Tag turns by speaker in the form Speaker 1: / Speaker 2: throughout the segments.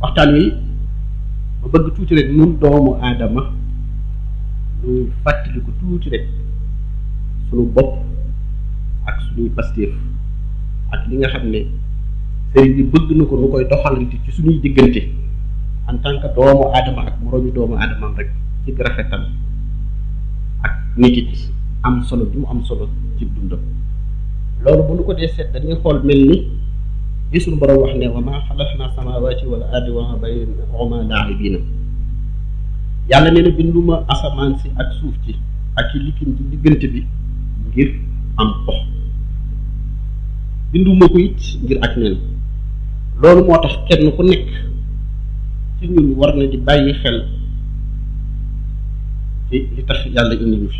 Speaker 1: waxtaan wi ba bëgg tuuti rek nun doomu aadama ñu fàttali ko tuuti rek suñu bopp ak suñuy pastéef ak li nga xam ne sëriñ bi bëgg na ko nu koy doxalante ci suñuy diggante en tant que doomu aadama ak moroomi doomu aadamam rek ci rafetal ak nit it am solo bi mu am solo ci dundam. loolu bu nu ko dee seet dañuy xool mel ni li suñu borom wax ne wa maa xalaqnaa samaawaati wal arda wa maa baynahumaa laa'ibiina. yàlla nee na binduma asamaan si ak suuf ci ak ci liggéey ci diggante bi ngir am pox binduma ko it ngir ak neen. loolu moo tax kenn ku nekk ci ñun war na di bàyyi xel ci li tax yàlla indi ñu fi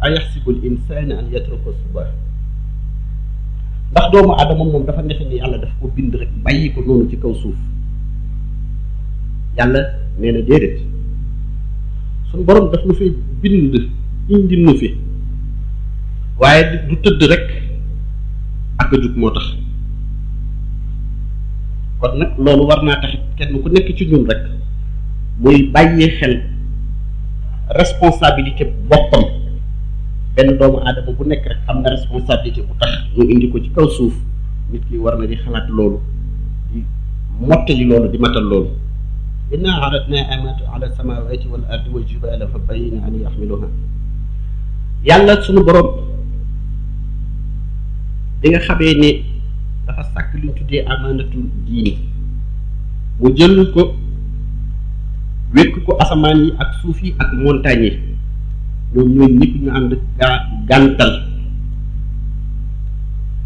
Speaker 1: ayaxsibul insaana an yatruka sudah. ndax doomu aadama moom dafa defe ni yàlla daf ko bind rek bàyyi ko noonu ci kaw suuf. yàlla nee na déedéet suñu borom daf nu fi bind indi nu fi waaye du tëdd rek ak a jug moo tax. kon nag loolu war naa taxit kenn ku nekk ci ñun rek muy bàyyee xel responsabilité boppam. benn doomu aadama bu nekk rek am na responsabilité bu tax ñu indi ko ci kaw suuf. nit ki war na di xalaat loolu di mottali loolu di matal loolu. inna aradna amanata ala samawati wal ardi wal jibala fa bayna an yaxmiluha. yàlla sunu borom di nga xamee ne dafa sàkk lu ñu tuddee amanatu diini mu jël ko wékk ko asamaan yi ak suuf yi ak montagne yi ñoom ñooy ñëpp ñu ànd gàntal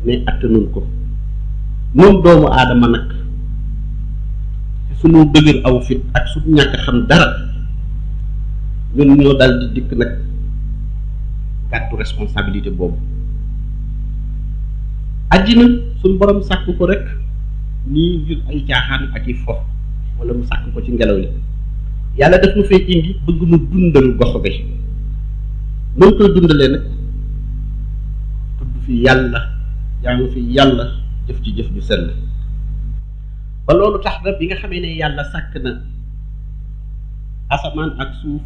Speaker 1: ne attanul ko. moom doomu aadama nag ci sunu dëgër aw fit ak suñu ñàkk xam dara ñun ñoo dal di dikk nag gàddu responsabilité boobu. àddina suñu borom sàkk ko rek nii ngir ay caaxaan ak i fo wala mu sàkk ko ci ngelaw li. yàlla daf nu fay indi bëgg nu dundal gox bi. noonu koy dundalee nag tudd fi yàlla jaamu fi yàlla jëf ci jëf ju sell. ba loolu tax na bi nga xamee ne yàlla sàkk na asamaan ak suuf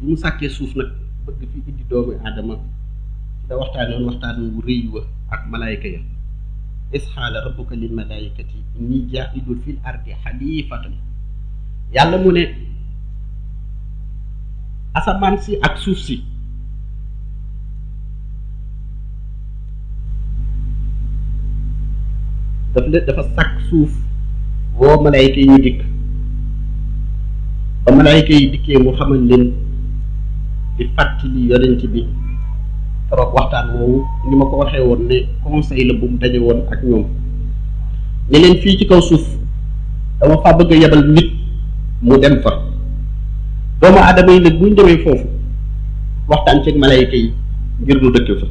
Speaker 1: bi mu sàkkee suuf nag bëgg fi indi doomu aadama ci da waxtaanoon waxtaan wu rëy wa ak malaayka ya. is xaala rabbuka lil malaayikati inni jaa'ilun fil ardi xalifatan. yàlla mu ne asamaan si ak suuf si dafa sàkk suuf woo malaayka yi ñu dikk. ba malaayka yi dikkee mu xamal leen di fàttali yonent bi keroog waxtaan woowu ni ma ko waxee woon ne conseil la bu mu daje woon ak ñoom ne leen fii ci kaw suuf dama faa bëgg a yebal nit mu dem fa. doomu aadama yi nag buñ demee foofu waxtaan ceeg malaayka yi ngir nu dëkk fa.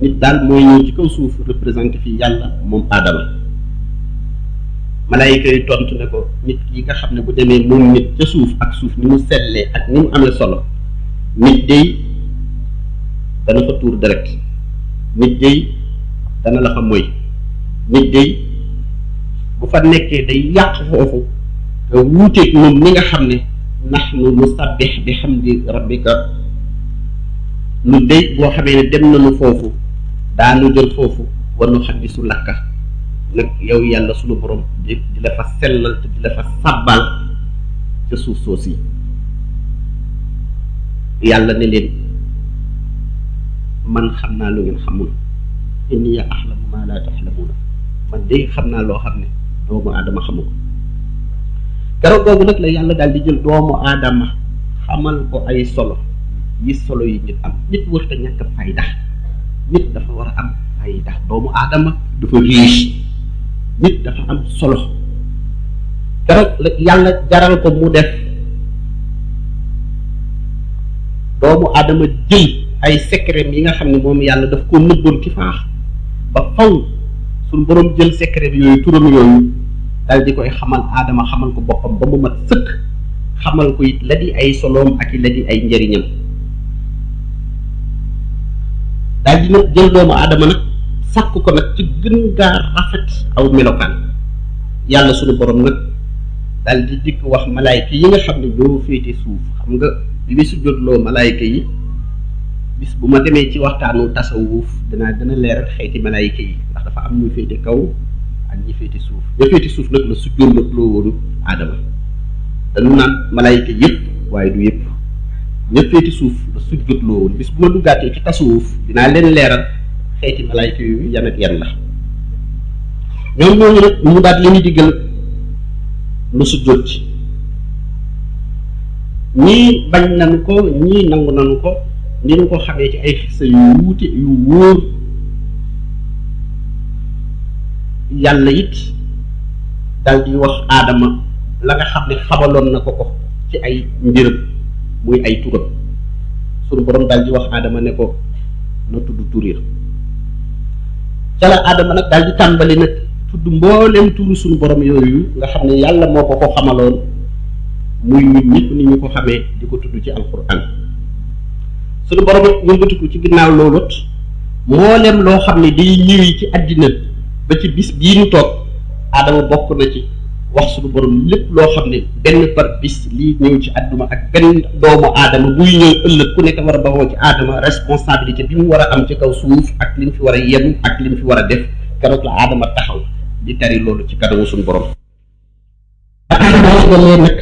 Speaker 1: nit daal mooy ñëw ci kaw suuf représenté fii yàlla moom aadama. malaayka yi tontu ne ko nit ki nga xam ne bu demee moom nit ca suuf ak suuf ni mu sellee ak ni mu amee solo. nit day dana fa tuur deret. nit day dana la fa moy. nit day bu fa nekkee day yàq foofu te wuuteeg moom ni nga xam ne nahnu nusabbih bi hamdi rabbika. nu day boo xamee ne dem nañu foofu daanu jël foofu war nu xaddisu lakka nag yow yàlla sunu borom di la fa sellal te di la fa sàbbal ca suuf soos yi. yàlla ne leen man xam naa lu ngeen xamul inni axlamu ma la taxlamuuna. man de xam naa loo xam ne doomu aadama xamu ko. keroog googu nag la yàlla daal di jël doomu aadama xamal ko ay solo yi solo yi nit am. nit warut a ñàkk fayda. nit dafa war a am fayda. doomu aadama dafa riche. nit dafa am solo. keroog la yàlla jaral ko mu def doomu aadama jël ay secret yi nga xam ne moom yàlla daf ko nëbboon ci faax ba faw suñu borom jël secret bi yooyu turam yooyu daal di koy xamal aadama xamal ko boppam ba mu mat sëkk. xamal ko it la di ay soloom ak i la di ay njëriñam. daal di nag jël doomu aadama nag sàkk ko nag ci gën gaa rafet aw melokaan. yàlla sunu borom nag daal di dikk wax malaayka yi nga xam ne ñoo féete suuf. xam nga bi muy sujjóotloo malaayka yi bis bu ma demee ci waxtaanu tasawuf dana leeral xeeti malaayka yi ndax dafa am ñu féete kaw ak ñi féete suuf. ña féete suuf nag la sujjóotloo woon aadama dañu naan malaayka yëpp waaye du yëpp ña féete suuf la sujjóotloo woon. bis bu ma duggaatee ci tasawuf dinaa leen leeral xeeti malaayka yu yan ak yan la. ñoom ñooñu nag mu daal leen di diggal lu sujjóot ci ñii bañ nañu ko ñii nangu nañu ko ni ñu ko xamee ci ay xisa yu wuute yu wóor. yàlla it dal di wax aadama la nga xam ne xamaloon na ko ci ay mbiram muy ay turam. sunu borom dal di wax aadama ne ko na tudd turir ca la aadama nag dal di tàmbali nag tudd mbooleem turu sunu borom yooyu nga xam ne yàlla moo ko xamaloon muy ñun ñëpp ni ñu ko xamee di ko tudd ci alquran. sunu borom it wëlbatiku ci ginnaaw loolu mbooleem loo xam ne day ñëwi ci àddina ba ci bis bii ñu toog aadama bokk na ci wax sunu borom lépp loo xam ne benn par bis lii ñëw ci àdduna ak benn doomu aadama buy ñëw ëllëg ku nekk war a bawoo ci aadama responsabilité bi mu war a am ci kaw suuf ak li mu fi war a yenu ak li mu fi war a def keroog la aadama taxaw di tari loolu ci kanamu sunu borom. aadama nag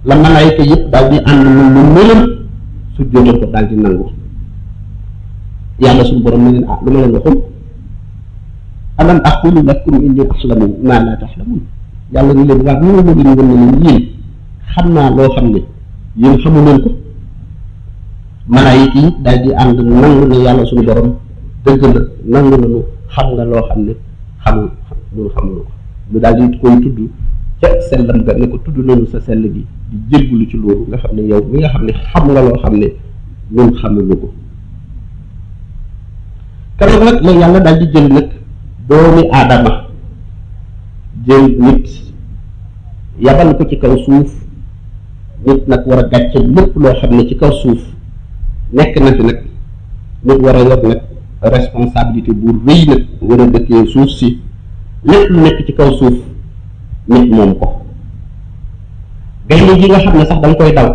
Speaker 1: la malaayka yëpp daal di ànd lu mënam su jóotal ko daal di nangu. yàlla suñu borom ne leen lu ma leen waxoon alam aqulu lakum inni aslamu ma la taxlamun. yàlla ni leen waaw mënu ma leen wan ne leen yéen xam naa loo xam ne yéen xamu leen ko. malaayika yi daal di ànd nangu ne yàlla suñu borom dëgg la nangu nañu xam nga loo xam ne xamul ko lu daal di koy tudd ca sellam nga ne ko tudd nañu sa sell gi di jéggalu ci loolu nga xam ne yow mi nga xam ne xam nga loo xam ne ñun xamuñu ko. keroog nag la yàlla daal di jël nag doomi aadama jël nit yabal ko ci kaw suuf nit nag war a gàcce lépp loo xam ne ci kaw suuf nekk na fi nag nit war a yor nag responsabilité bu rëy nag war a dëkkee suuf si lépp lu nekk ci kaw suuf nit moom ko. gaynde gi nga xam ne sax da nga koy daw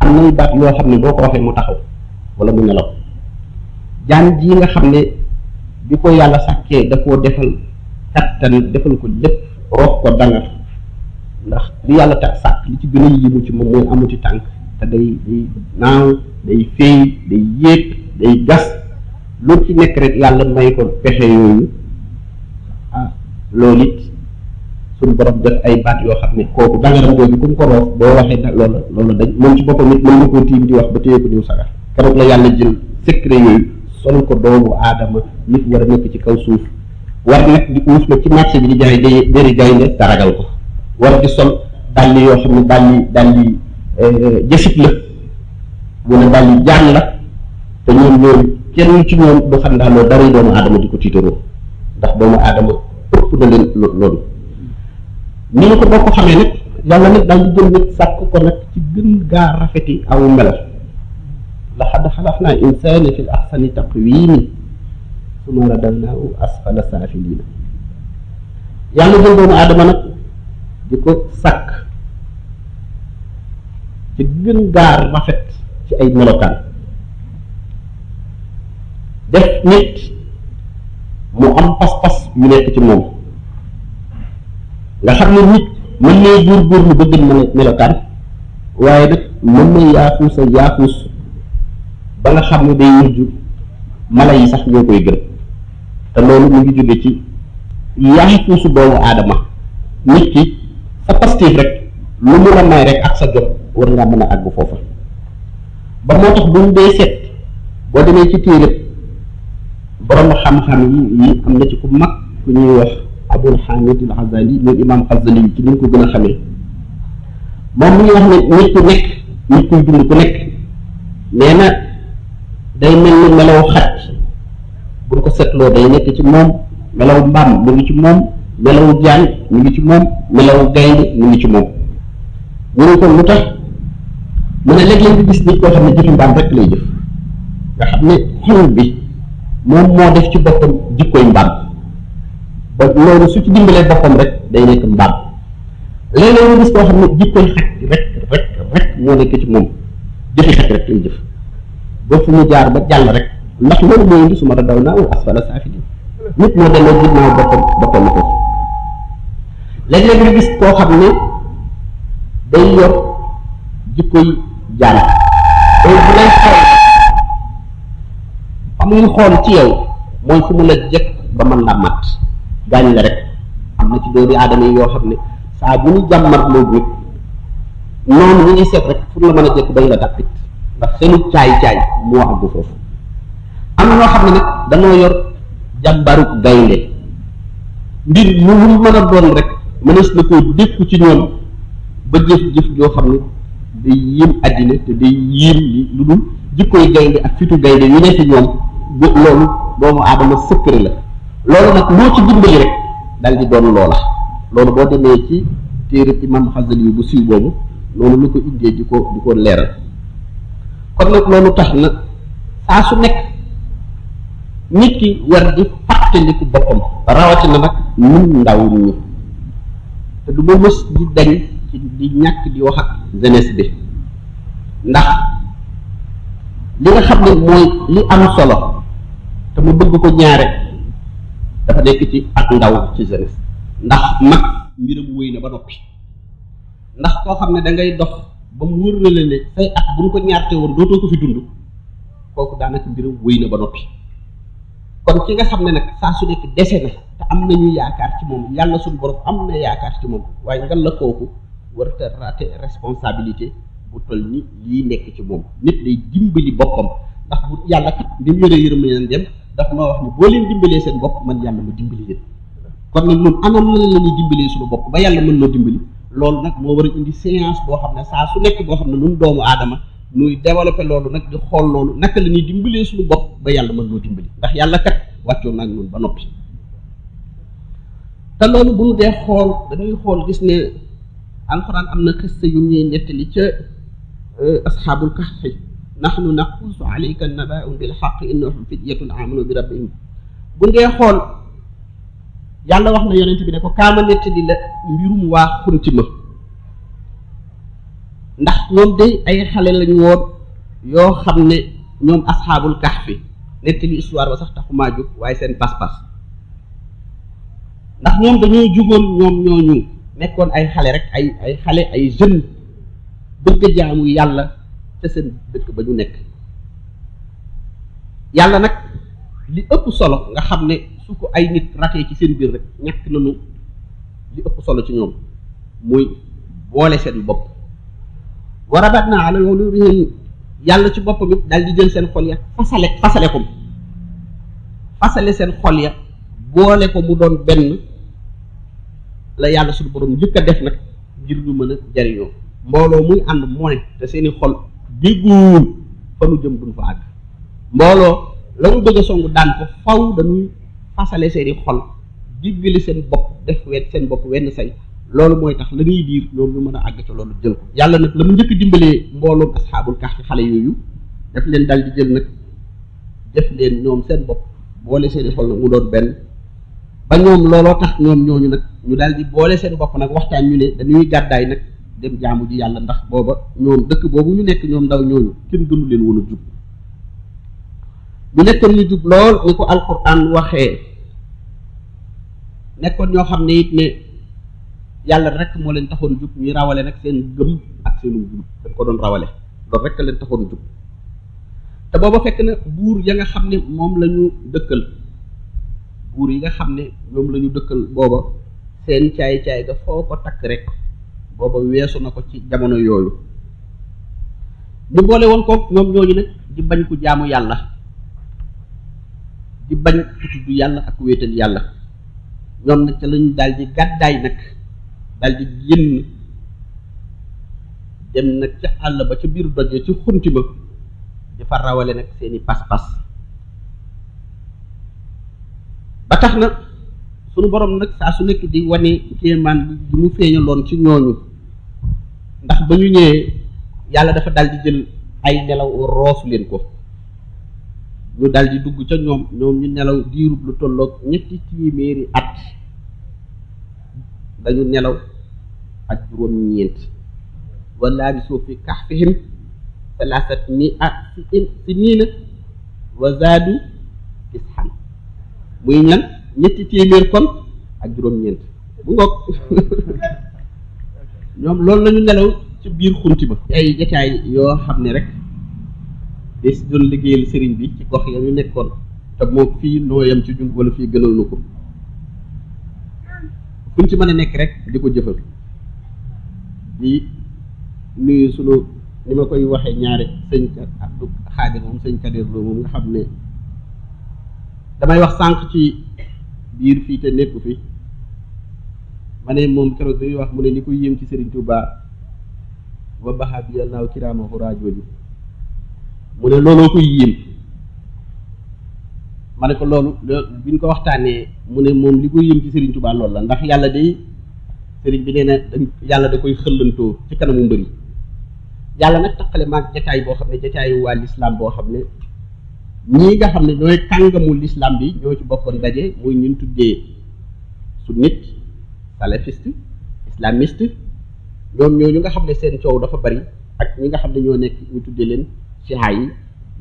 Speaker 1: am nay baat yoo xam ne boo ko waxee mu taxaw wala mu nelaw. jaan ji nga xam ne bi ko yàlla sàkkee da koo defal kattan defal ko lépp roof ko dangar ndax li yàlla sàkk li ci gën a yéemu ci moom mooy amuti tànk te day naaw day féey day yéeg day gas lu ci nekk rek yàlla may ko pexe yooyu loolu it suñu borom def ay baat yoo xam ne kooku dangaram googu ku mu ko roof boo waxee loolu dañ moom ci boppam nit mën na koo tiim di wax ba téye ko niw sagar. keroog la yàlla jël secret yooyu sol ko doomu aadama nit war a nekk ci kaw suuf war nag di uuf nag ci marché bi di jaay déri gaynde te ragal ko war di sol dàlli yoo xam ne dàlli jësit la wala dàlli jaan la te ñoom ñooñu kenn ci ñoom du xam naa loolu dara doomu aadama di ko tiitaroo ndax doomu aadama ëpp na leen loolu. ni ñu ko boo ko xamee nag yàlla nag daal di jël nag sàkk ko nag ci gën gaa rafeti aw melo. laqad xalaqnaa insaana fi ahsani taqwiim summa radadnaahu asfala saafiliin. yàlla jël doomu aadama nag di ko sàkk ci gën gaa rafet ci ay melokaan def nit mu am pas-pas yu nekk ci moom nga xam ne nit mën na góorgóorlu ba gën melokaan waaye nag mën na yaafuus ba nga xam ne day mujj mala yi sax ñoo koy gën te loolu mu ngi jóge ci yaafuusu doomu aadama. nit ki sa pastif rek lu mu la may rek ak sa jot war ngaa mën a àgg foofa ba moo tax buñ dee seet boo demee ci téere borom xam-xam yi am na ci ku mag ku ñuy wax Abul Hamid al Ghazali muy imam Ghazali ci ni ñu ko gën a xamee moom mu ngi wax ne nit ku nekk nit kuy dund ku nekk nee na day mel ni melaw xaj buñ ko seetloo day nekk ci moom melaw mbaam mu ngi ci moom melaw jaan mu ngi ci moom melaw gaynde mu ngi ci moom. ñu ne ko lu tax mu ne léeg-léeg nga gis nit koo xam ne jëfi mbaam rek lay jëf nga xam ne xol bi moom moo def ci boppam jikkoy mbaam ba loolu su ci dimbalee boppam rek day nekk mbaam léeg-léeg nga gis koo xam ne jikkoy xaj rek moo nekk ci moom, jëfi xaj rek lay jëf ba fu mu jaar ba jàll rek, ndax loolu mooy indi suma daw naa asfala saafiliin, nit moo delloo ginnaaw boppam la foofu. léeg-léeg nga gis koo xam ne day yor jikkoy jaan, day bu lay xool amuy xool ci yow mooy fu mu la jekk ba mën la mat gaañ la rek. am na ci doomi aadama yi yoo xam ne saa bu ñu jàmmat loo nit noonu ñu ngi seet rek fu la mën a jekk bañ la dàppit, ndax seenu caay-caay moo àggu foofu. am na ñoo xam ne nag dañoo yor jàmbaru gaynde, mbir mu mën a doon rek mënees na koo dékku ci ñoom ba jëf-jëf joo xam ne day yéem àddina te day yéem lu dul jikkoy gaynde ak fitu gaynde yu ne ci ñoom. loolu doomu aadama secret la, loolu nag moo ci dimbali rek dal di doon loola. loolu boo demee ci téere imam Xasali yu bu siiw boobu loolu lu ko indee di ko leeral. kon nag loolu tax na saa su nekk nit ki war di fàttaliku boppam, rawatina nag ñun ndaw ñi, te du ma mës di dañ ci di ñàkk di wax ak jeunesse bi, ndax li nga xam ne mooy li am solo te mu bëgg ko ñaare dafa nekk ci ak ndaw ci jeunesse. ndax mag mbiram wéy na ba noppi, ndax koo xam ne da ngay dox ba mu wër na leen ne say at bu ñu ko ñaarte woon dootoo ko fi dund, kooku daanaka mbiram wéy na ba noppi. kon ki nga xam ne nag saa su nekk dese na te am nañu yaakaar ci moom, yàlla suñu borom am na yaakaar ci moom, waaye ngal la kooku warut a raté responsabilité bu toll ni lii nekk ci moom. nit day dimbali boppam, ndax bu yàlla kat bi mu yoree yërëm leen dem daf ma wax ni boo leen dimbalee seen bopp man yàlla ma dimbali leen. kon nag ñun anam la ñuy dimbalee suñu bopp ba yàlla mën noo dimbali, loolu nag moo war a indi séance boo xam ne saa su nekk boo xam ne ñun doomu aadama nuy développé loolu nag di xool loolu naka la ñuy dimbalee suñu bopp ba yàlla mën noo dimbali, ndax yàlla kat wàccoon nag ñun ba noppi. te loolu bu ñu dee xool dañuy xool gis ne alxuraan am na xista yu ñuy nettali ca asxaabul kahfi, nahnu naqussu alayka naba'ahum bil haqqi innahum fityatun amanu bi rabbihim. bu ñu dee xool yàlla wax na yonent bi ne ko kaama nettali la mbirum waa xunti ma, ndax ñoom day ay xale lañu woon yoo xam ne ñoom asxaabul kahfi, nettali histoire ba sax taxumaa jóg waaye seen pas-pas, ndax ñoom dañoo jugoon ñoom ñooñu nekkoon ay xale rek ay xale ay jeunes bëgg a jaamu yàlla ca seen dëkk ba ñu nekk. yàlla nag li ëpp solo nga xam ne su ko ay nit ratee ci seen biir rek ñàkk nañu li ëpp solo ci ñoom muy boole seen bopp. wa rabatna ala qulubihim, yàlla ci boppam it daal di jël seen xol ya fasale seen xol ya boole ko mu doon benn la yàlla suñu borom njëkk a def nag ngir ñu mën a jariñoo. mbooloo muy ànd moo ne te seeni xol dégguwul fa nu jëm duñ fa àgg. mbooloo la mu bëgg a songu daan ko faw dañuy fasale seeni xol diggali seen bopp def seen bopp wenn say, loolu mooy tax la ñuy diir ñoom ñu mën a àgg ci loolu jël ko. yàlla nag la mu njëkk dimbalee mbooloom asxaabul kahfi xale yooyu daf leen daal di jël nag def leen ñoom seen bopp boole seeni xol nag mu doon benn, ba ñoom looloo tax ñoom ñooñu nag ñu daal di boole seen bopp nag waxtaan ñu ne dañuy gàddaay nag dem jaamu ji yàlla, ndax booba ñoom dëkk boobu ñu nekk ñoom ndaw ñooñu kenn gënu leen woon a jub. ñu nekkoon ñu jub lool ni ko alquran waxee, nekkoon ñoo xam ne it ne yàlla rek moo leen taxoon jub, ñuy rawale nag seen gëm ak seenu jub dañ ko doon rawale, loolu rek leen taxoon jub. te booba fekk na buur ya nga xam ne moom la ñu dëkkal, buur yi nga xam ne ñoom la ñu dëkkal booba seen caay-caay ga foo ko takk rek booba weesu na ko ci jamono yooyu. ñu boole woon ko ñoom ñooñu nag di bañ ku jaamu yàlla, di bañ ku tudd yàlla ak wéetal yàlla. ñoom nag ca lañu daal di gàddaay nag daal di génn dem nag ca àll ba ca biir doj ci xunti ba di fa rawale nag seeni pas-pas. ba tax na sunu borom nag saa su nekk di wane kéemaan bi mu feeñaloon ci ñooñu, ndax ba ñu ñëwee yàlla dafa daal di jël ay nelaw roof leen ko, ñu daal di dugg ca ñoom ñu nelaw diirub lu tolloog 3 téeméeri at dañu nelaw ak juróom-ñeent wala bi soo fi kahfihim salaasat siniina wa zaadu tis'an muy lan ñetti téeméer kon ak juróom-ñeent bu ngoog ñoom loolu lañu nelaw ci biir xunti ba ay jataay yoo xam ne rek des doon liggéeyal sëriñ bi ci gox ya ñu nekkoon te moo fii nooyam ci jun wala fii gënal nu ko fuñ ci mën a nekk rek di ko jëfal di nuyu sunu ni ma koy waxee ñaare sëñ Abdou Xaadir moom sëñ Kadir Lo moom nga xam ne damay wax sànq ci biir fii te nekku fi ma ne moom keroog dañuy wax mu ne li ko yéem ci Serigne Touba wa baxa bi yàllaaw kiraama xuraajooju mu ne looloo koy yéem ma ne ko loolu bi ñu ko waxtaanee mu ne moom li ko yéem ci Serigne Touba loolu la ndax yàlla day Serigne bi nee na yàlla da koy xëllantoo ci kanamu mbëri yàlla nag taqale maag jataay boo xam ne jataayu waa l'islam boo xam ne ñii nga xam ne ñooy kàngamu l'islam bi ñoo ci bokkoon daje muy ñun tuddee sunnite salafiste islamiste ñoom ñooñu nga xam ne seen coow dafa bari ak ñi nga xam ne ñoo nekk ñu tuddee leen siha yi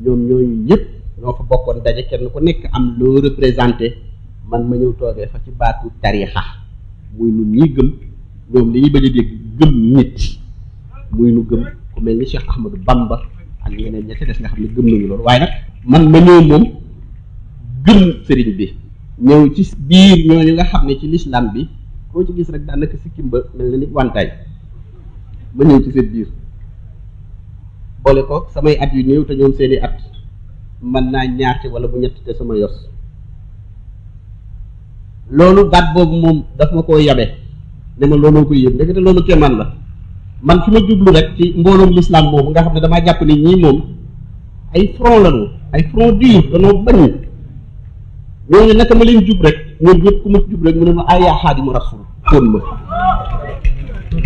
Speaker 1: ñoom ñooñu ñëpp ñoo fa bokkoon daje kenn ku nekk am loo représenté man ma ñëw toogee fa ci baatu tariixa muy nu ñii gëm ñoom li ñuy bëgg a dégg gëm nit muy nu gëm ku mel ni Cheikh Ahmadou Bamba ak ñeneen ña ca des nga xam ne gëm nañu loolu waaye nag man ma ñëw moom gëm sëriñ bi ñëw ci biir ñooñu nga xam ne ci l'islam bi koo ci gis rek daanaka sikkim ba mel na ni wantaay ma ñëw ci seen biir boole ko samay at yu néew te ñoom seeni at mën naa ñaarte wala bu ñett te sama yos loolu baat boobu moom daf ma koo yabe ne ma looloo koy yëg ndekete loolu kéemaan la man fi ma jublu rek ci mbooloom l'islam moomu nga xam ne damaa jàpp ni ñii moom ay front lañu ay front dur danoo bañ ñooñu naka ma leen jub rek ñoom ñëpp ku ma jub rek mu ne ma ay yaa xaadimu rasul fóon ma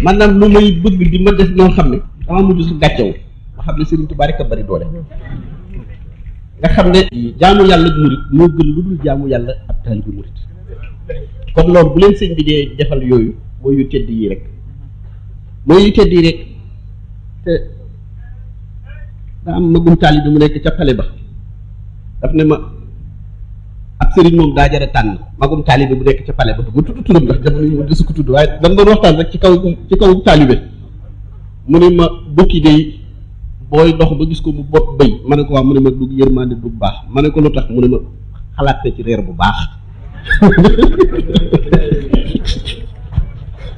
Speaker 1: maanaam lu may bëgg di ma def ñoo xam ne dama mujj su gàccew ma xam ne Serigne Touba rek a bari doole nga xam ne jaamu yàlla murit moo gën lu dul jaamu yàlla ab taalibe murit kon loolu bu leen sëñ bi dee defal yooyu mooy yu tedd yi rek mooy yu tedd yi rek te daa am magum taalibe mu nekk ca pale ba daf ne ma ab sëriñ moom daa jara tànn magum taalibe bu nekk ca pale ba mu tudd turam ndax jamono yi mu desu ko tudd waaye dama doon waxtaan rek ci kaw taalibe mu ne ma bukki day booy dox ba gis ko mu bopp bëy ma ne ko waaw mu ne ma dugg yërmande du baax ma ne ko lu tax mu ne ma xalaat na ci reer bu baax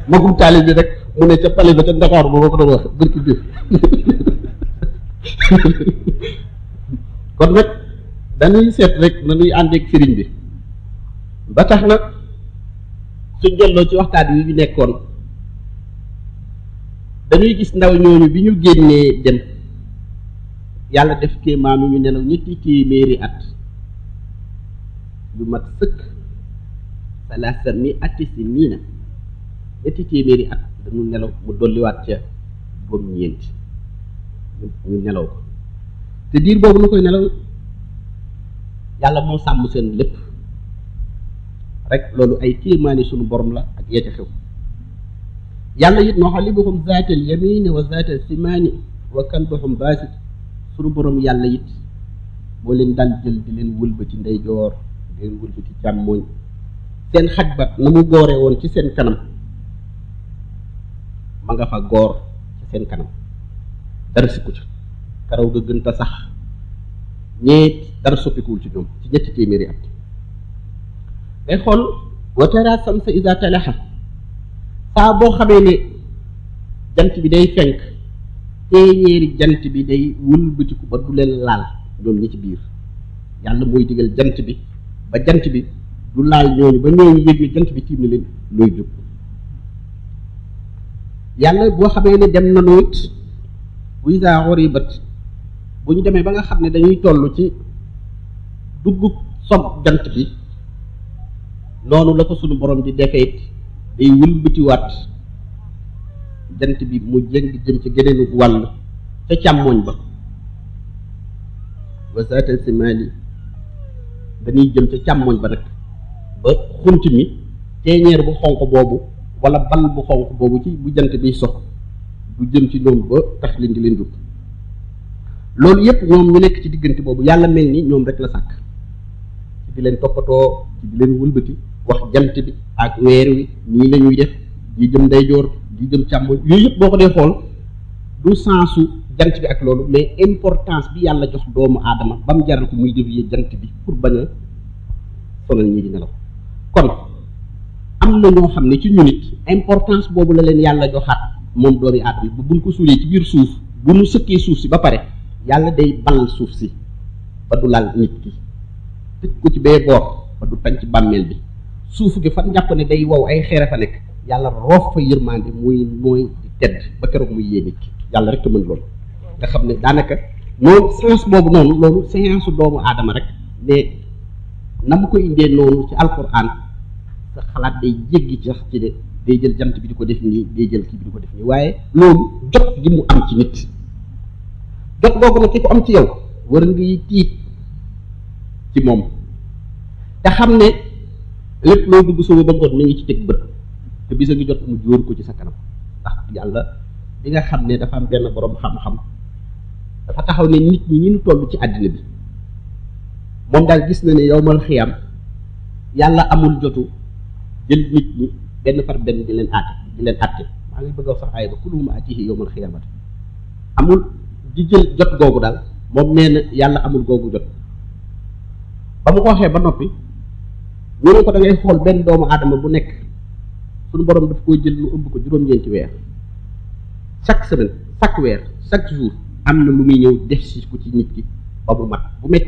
Speaker 1: magum taalibe bi rek mu ne ca pale ba ca Ndakaaru ba ma ko doon wax bërki biir kon nag dañuy seet rek nañuy àndeek sëriñ bi ba tax nag suñ delloo ci waxtaan wi ñu nekkoon dañuy gis ndaw ñooñu bi ñu génnee dem yàlla def kéemaanu ñu nelaw ñetti téeméeri at yu mat sëkk salaasa mi ati si nii na ñetti téeméeri at dañu nelaw mu dolliwaat ca boobu ñeenti ñu nelaw ko te diir boobu nu koy nelaw yàlla moo sàmm seen lépp rek loolu ay kéemaani sunu borom la ak yee ca xew yàlla it noo xam li boxum zaatal yamini wa zaatal simaani wa kalbuhum baasit sunu borom yàlla it boo leen daan jël di leen wëlbati ndeyjoor di leen wëlbati càmmooñ seen xaj ba na mu goore woon ci seen kanam ma nga fa goor ci seen kanam dara sikku ca karaw ga gën ta sax ñeet dara soppikuwul ci ñoom ci ñetti téeméeri at ngay xool wa tara samsa iza talaha saa boo xamee ne jant bi day fenk téeñeeri jant bi day wëlbatiku ba du leen laal ñoom ñi ci biir yàlla mooy digal jant bi ba jant bi du laal ñooñu ba ñooñu yëg ne jant bi tiim na leen looy jóg yàlla boo xamee ne dem nañu it bu iza ghuribat bu ñu demee ba nga xam ne dañuy toll ci dugg sob jant bi noonu la ko sunu borom di defee it day wëlbatiwaat jant bi mu jëng jëm ci geneenu wàll ca càmmooñ ba wa zaatal simaali dañuy jëm ca càmmooñ ba nag ba xunt mi teeñeer bu xonq boobu wala bal bu xonq boobu ci bu jant bi sox du jëm ci ñoom ba tax leen di leen jub loolu yépp ñoom ñu nekk ci diggante boobu yàlla mel ni ñoom rek la sàkk ci di leen toppatoo ci di leen wëlbati wax jant bi ak weer wi nii la ñuy def di jëm ndeyjoor di jëm càmmoñ yooyu yëpp boo ko dee xool du sensu jant bi ak loolu mais importance bi yàlla jox doomu aadama ba mu jaral ko muy dévier jant bi pour bañ a sonal ñii di nelaw kon am na ñoo xam ne ci ñu nit importance boobu la leen yàlla joxaat moom doomi aadama ba buñ ko suulee ci biir suuf bu ñu sëkkee suuf si ba pare yàlla day bal suuf si ba du laal nit ki tëj ko ci bee boor ba du tañ ci bàmmeel bi suuf gi fan jàpp ne day wow ay xeer fa nekk yàlla roof fa yërmande muy mooy di tedd ba keroog muy yéene ki yàlla rek a mën loolu nga xam ne daanaka moom sens boobu noonu loolu séance doomu aadama rek mais na mu ko indee noonu ci alquran sa xalaat day jéggi ci sax ci de day jël jant bi di ko def nii day jël kii bi di ko def nii waaye loolu jot gi mu am ci nit jot boobu nag ki ko am ci yow war ngay tiit ci moom te xam ne lépp loo dugg suba ba ngoon mi ngi ci teg bët te bisa ngi jot mu jóor ko ci sa kanam ndax yàlla bi nga xam ne dafa am benn borom xam-xam dafa taxaw ne nit ñi ñu toll ci àddina bi moom daal gis na ne yowmal xiyam yàlla amul jotu jël nit ñi benn par benn di leen àtte maa ngi bëgg a wax sax aaya ba kulluhum aatihi yowmal xiyaamati amul di jël jot googu daal moom nee na yàlla amul googu jot ba mu ko waxee ba noppi ñu ne ko da ngay xool benn doomu aadama bu nekk suñu borom daf koy jël lu ëmb ko juróom-ñeenti weer chaque semaine chaque weer chaque jour am na lu muy ñëw def si ko ci nit ki ba mu mat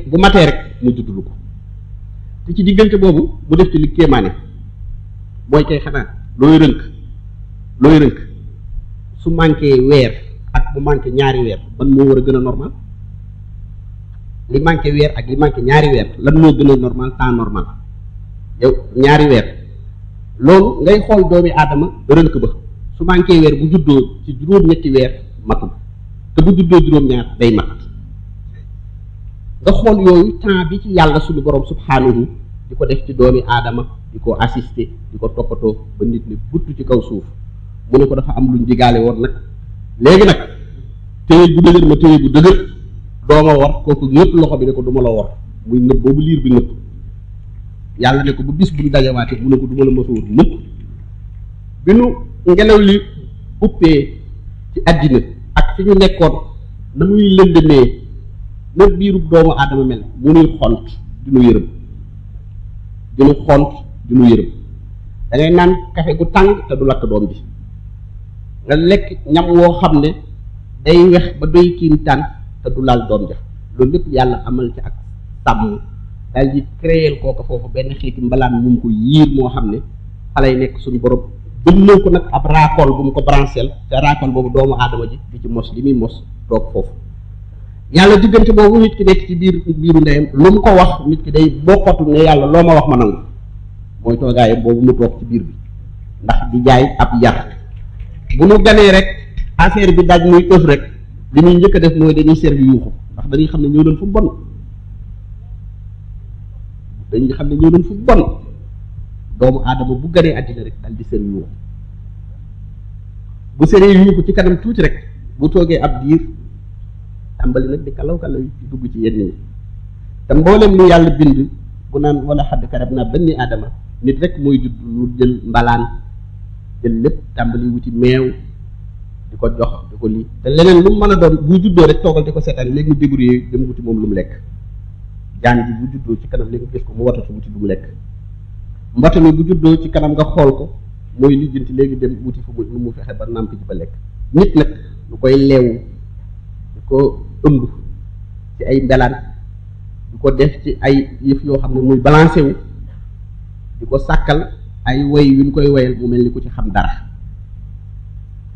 Speaker 1: bu matee rek mu juddulu ko te ci diggante boobu mu def ci li kéemaane mooy kay xanaa looy rënk su manqué weer ak bu manqué ñaari weer ban moo war a gën a normal li manqué weer ak li manqué ñaari weer lan moo gën a normal temps normal yow ñaari weer loolu ngay xool doomi aadama rënk ba su manqué weer bu juddoo ci juróom-ñetti weer matul te bu juddoo juróom-ñaar day mat nga xool yooyu temps bi ci yàlla suñu borom subhaanahu di ko def ci doomi aadama di ko assister di ko toppatoo ba nit ñi buttu ci kaw suuf mu ne ko dafa am luñ digaale woon nag léegi nag téye bu dëgër ma téye bu dëgër dooma war kooku ñëpp loxo bi ne ko du ma la war muy nëb boobu liir bi nëb yàlla ne ko bu bis buñ dajawaatee mu ne ko du ma la mos a wër mukk bi nu ngelaw li uppee ci àddina ak fi ñu nekkoon na muy lëndëmee na biirub doomu aadama mel mu nuy xont di nu yërëm da ngay naan kafe gu tàng te du lakk doom bi nga lekk ñam woo xam ne day wex ba doy kiimtaan te du laal doom ja loolu lépp yàlla amal ci ak sàmm daal di créer kooka foofu benn xeeti mbalaan mu ko yiir moo xam ne fa lay nekk suñu borom bënnoo ko nag ab raakool bu mu ko brancheel te raakool boobu doomu aadama ji di ci mos li muy mos toog foofu yàlla diggante boobu nit ki nekk ci biiru ndeyam lu mu ko wax nit ki day bokkatu ne yàlla loo ma wax ma nangu mooy toogaayam boobu mu toog ci biir bi ndax di jaay ab yar bu nu ganee rek affaire bi daj muy ëf rek li ñuy njëkk a def mooy dañuy servi yuuxu ndax dañuy xam ne ñoo doon fu bon doomu aadama bu ganee àddina rek dal di servi yuuxu bu seree yuuxu ci kanam tuuti rek bu toogee ab diir tàmbali nag di kalaw yi ci dugg ci yenn ñi te mboolem lu yàlla bind bu naan wala xadd karab naa benn aadama nit rek mooy judd lu jël mbalaan jël lépp tàmbali wuti meew di ko jox di ko lii te leneen lu mu mën a doon bu juddoo rek toogal di ko seetaan léegi mu débrouillé dem wuti moom lu mu lekk jaan bi bu juddoo ci kanam léegi mu gis ko mu watatu wuti lu mu lekk mbott mi bu juddoo ci kanam nga xool ko mooy lijjanti léegi dem wuti fu lu mu fexe ba nàmp ji ba lekk nit nag lu koy leewu di ko ëmb ci ay mbelaan di ko def ci ay yëf yoo xam ne muy balancé wu di ko sàkkal ay woy yu ñu koy woyal mu mel ni ku ci xam dara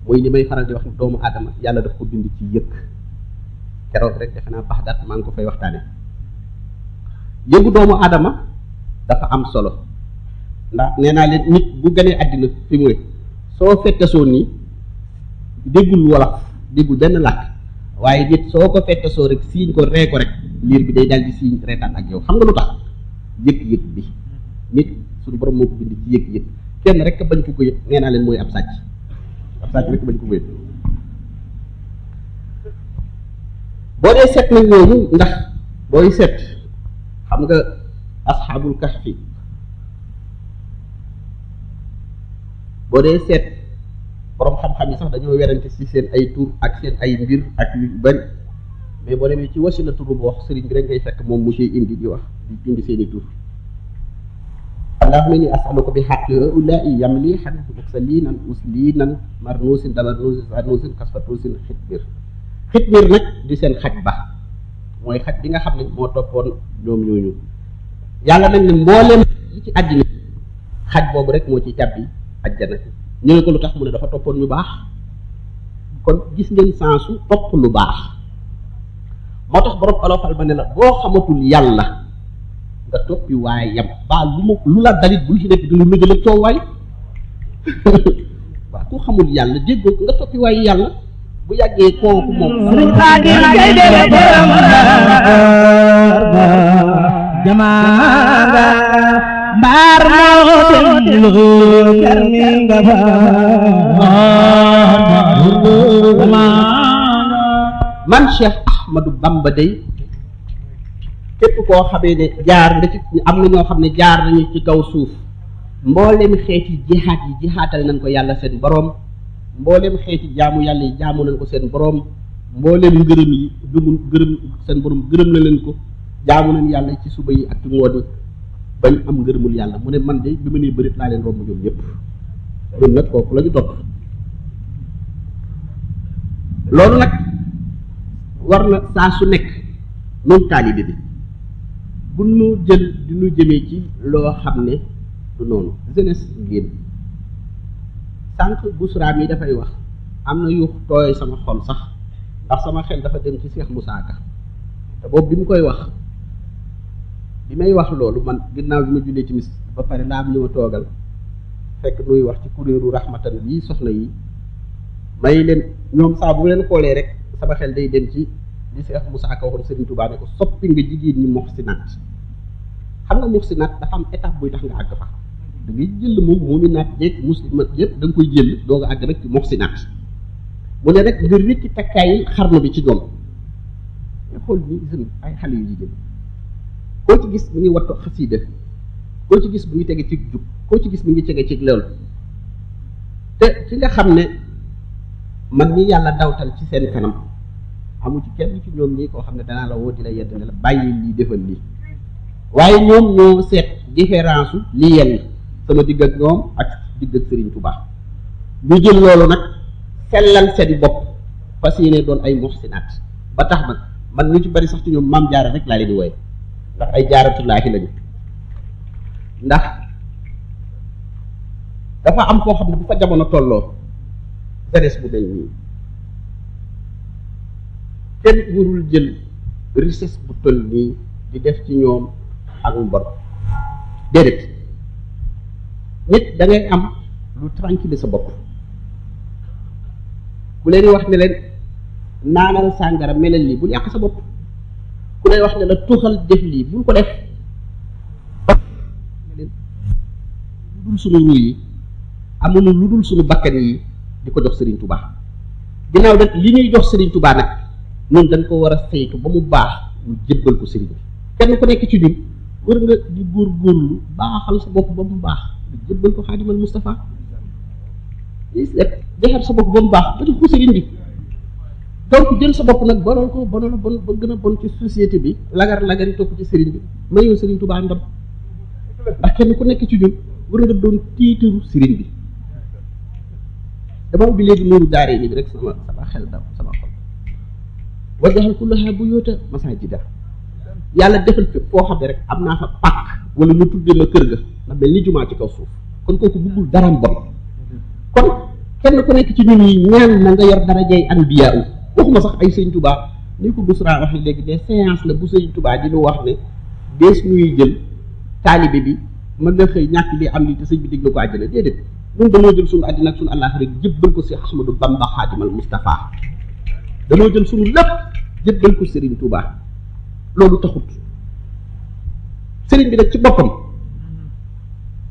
Speaker 1: mooy li may faral di wax ne doomu aadama yàlla daf ko bind ci yëg keroog rek defe naa Baxdaad maa ngi ko fay waxtaane yëgu doomu aadama dafa am solo ndax nee naa leen nit bu gënee àddina fi mu ne soo fettesoo nii déggul wolof déggul benn làkk waaye nit soo ko fettesoo rek siiñ ko ree ko rek liir bi day dal di siiñ reetaan ak yow xam nga lu tax yëg-yëg bi nit suñu borom moo ko bind ci yëg-yëg kenn rek bañ ko yëg nee naa leen mooy ab sàcc rek bañ ko yëg. boo dee seet nag ñooñu ndax booy seet xam nga asxaabul kahfi boo dee seet borom xam-xam yi sax dañoo werante ci seen ay tur ak seen ay mbir ak yu bari mais boo demee ci wasilatu bu wax sëriñ bi rek ngay fekk moom mu ciy indi di wax di indi seen i tur. allahumma inni as'aluka bi haqqi haa'ulaa'i yamli hanaf mursalinan muslinan marnusin damarnusin sanusin kasfatusin xitmir nag di seen xaj ba mooy xaj bi nga xam ne moo toppoon ñoom ñooñu yàlla nag ne mbooleem yi ci àddina xaj boobu rek moo ci tàbbi àjjana ñu ne ko lu tax mu ne dafa toppoon ñu baax. kon gis ngeen sensu topp lu baax moo tax borom olofal ba ne la boo xamatul yàlla nga toppi waaye yam baa lu la dalit bul ci nekk di lu lëjël ak coow waay waaw ku xamul yàlla déggoo nga toppi waaye yàlla bu yàggee kooku moom
Speaker 2: jamaanga mbaar moo dellu garmi nga
Speaker 1: man Cheikh Ahmadou Bamba day képp koo xamee ne jaar nga ci am na ñoo xam ne jaar nañu ci kaw suuf mboolem xeeti jihaat yi jihaatal nañ ko yàlla seen boroom mboolem xeeti jaamu yàlla yi jaamu nañ ko seen boroom mboolem ngërëm yi gërëm seen boroom gërëm na leen ko jaamu nañ yàlla ci suba yi ak ci ngoon bañ am ngërëmul yàlla mu ne man de bi ma nee bërit laa leen romb ñoom ñëpp ñun nag kooku la ñu topp loolu nag war na saa su nekk noonu taalibe bi bu nu jël di nu jëmee ci loo xam ne du noonu jeunesse ngeen sànq busra mi dafay wax am na yu tooy sama xol sax ndax sama xel dafa dem ci Cheikh Moussa Ka te boobu bi mu koy wax bi may wax loolu man ginnaaw bi ma jullee ci mis ba pare laa am ñu ma toogal fekk nuy wax ci kuréelu rahmatan yi soxna yi may leen ñoom saa bu leen xoolee rek sama xel day dem ci li Cheikh Moussa Ka waxoon Serigne Touba ne ko soppi nga jigéen ñi muhsinaat xam nga muhsinaat dafa am étape buy tax nga àgg fa da ngay jël moom mu'minaat yeeg muslimaat yëpp da nga koy jël doo nga àgg rek ci muhsinaat mu ne rek nga rëcc takkaay xarnu bi ci doom nga xool ni seen ay xale yu jigéen koo ci gis mu ngi wattu xasiida koo ci gis mu ngi tege ci jub koo ci gis mu ngi tege ci loolu te ci nga xam ne man ni yàlla dawtal ci seen kanam amu ci kenn ci ñoom ñii koo xam ne danaa la woo di la yedd ne la bàyyi lii defal lii waaye ñoom ñoo seet différence li yenn sama digg ak ñoom ak digg ak Serigne Touba ñu jël loolu nag sellal seen bopp fas yéene doon ay muhsinaat ba tax nag man ñu ci bari sax ci ñoom maam jaara rek laa leen di wooye ndax ay jaaratullaahi lañu ndax dafa am foo xam ne bu fa jamono tolloo jeunesse bu mel nii kenn warul jël richesse bu toll nii di def ci ñoom ak mbor déedéet nit da ngay am lu tranquille sa bopp ku leen wax ne leen naanal sàngara melal lii bul yàq sa bopp ku lay wax ne la tuuxal def lii bul ko def lu dul suñu ruu yi amuñu lu dul suñu bakkan yi di ko jox Serigne Touba ginnaaw nag li ñuy jox Serigne Touba nag ñun dañ ko war a saytu ba mu baax ñu jébbal ko Serigne bi kenn ku nekk ci ñun war nga di góorgóorlu baaxal sa bopp ba mu baax ñu jébbal ko Xaadimal Moustapha defar sa bopp ba mu baax ba jox ko Serigne bi donc jël sa bopp nag bonal ko bonal bon ba gën a bon ci société bi lagar lagari topp ci Serigne bi mayoo Serigne Touba ndam ndax kenn ku nekk ci ñun war nga doon tiitaru Serigne bi dama ubbi léegi Nuuru Daarayni bi rek sama xel daw sama xol wajjahal kullaha buyuuta masaajida yàlla defal fépp foo xam ne rek am naa fa pàkk wala ñu tuddee ma kër ga ndax mel ni jumaa ci kaw suuf kon kooku bëggul daraam bon kon kenn ku nekk ci ñun yi ñaan na nga yor darajay anbiyaa u waxuma sax ay Sëñ Touba ni ko Bousra waxee léegi des séances la bu Sëñ Touba di ñu wax ne dees ñuy jël taalibe bi mën na xëy ñàkk li am li te sëñ bi dig na ko àjjana déedéet ñun dañoo jël suñu àddina ak suñu àllaaxira rek jébbal ko si Ahmadou Bamba Xaadimal Moustapha dañoo jël suñu lépp jébbal ko Serigne Touba loolu taxut Serigne bi nag ci boppam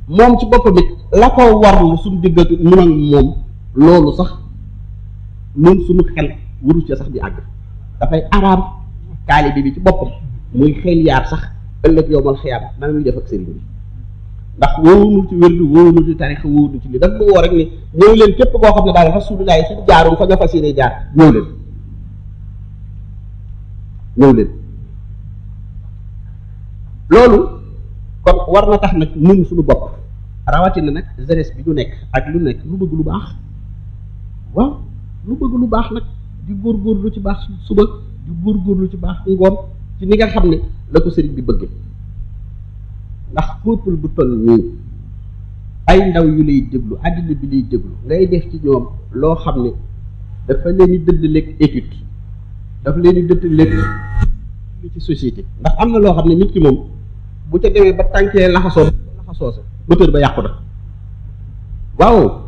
Speaker 1: moom ci boppam it la ko warlu suñu diggante mun ak moom loolu sax ñun suñu xel waru ci sax di àgg dafay araam taalibe bi ci boppam muy xel yaar sax ëllëg yow mal xiyaam nan muy def ak sëriñ bi ndax wóowunu ci wérdu wóowunu ci tarixa wóowunu ci li daf lu woo rek ni ñëw leen képp koo xam ne daal Rasulullah fi jaaroon fa nga fas yéene jaar ñëw leen loolu kon war na tax nag ñun suñu bopp rawatina nag jeunesse bi ñu nekk ak lu nekk lu bëgg lu baax waaw lu bëgg lu baax nag di góorgóorlu ci baax suba di góorgóorlu ci baax ngoon ci ni nga xam ne la ko sëriñ bi bëgge ndax peuple bu toll nii ay ndaw yu lay déglu àddina bi lay déglu ngay def ci ñoom loo xam ne dafa leen di dëddaleeg étude dafa leen di dëddaleeg ci société ndax am na loo xam ne nit ki moom bu ca demee ba tànkee laxasoo sa moteur ba yàqu na waaw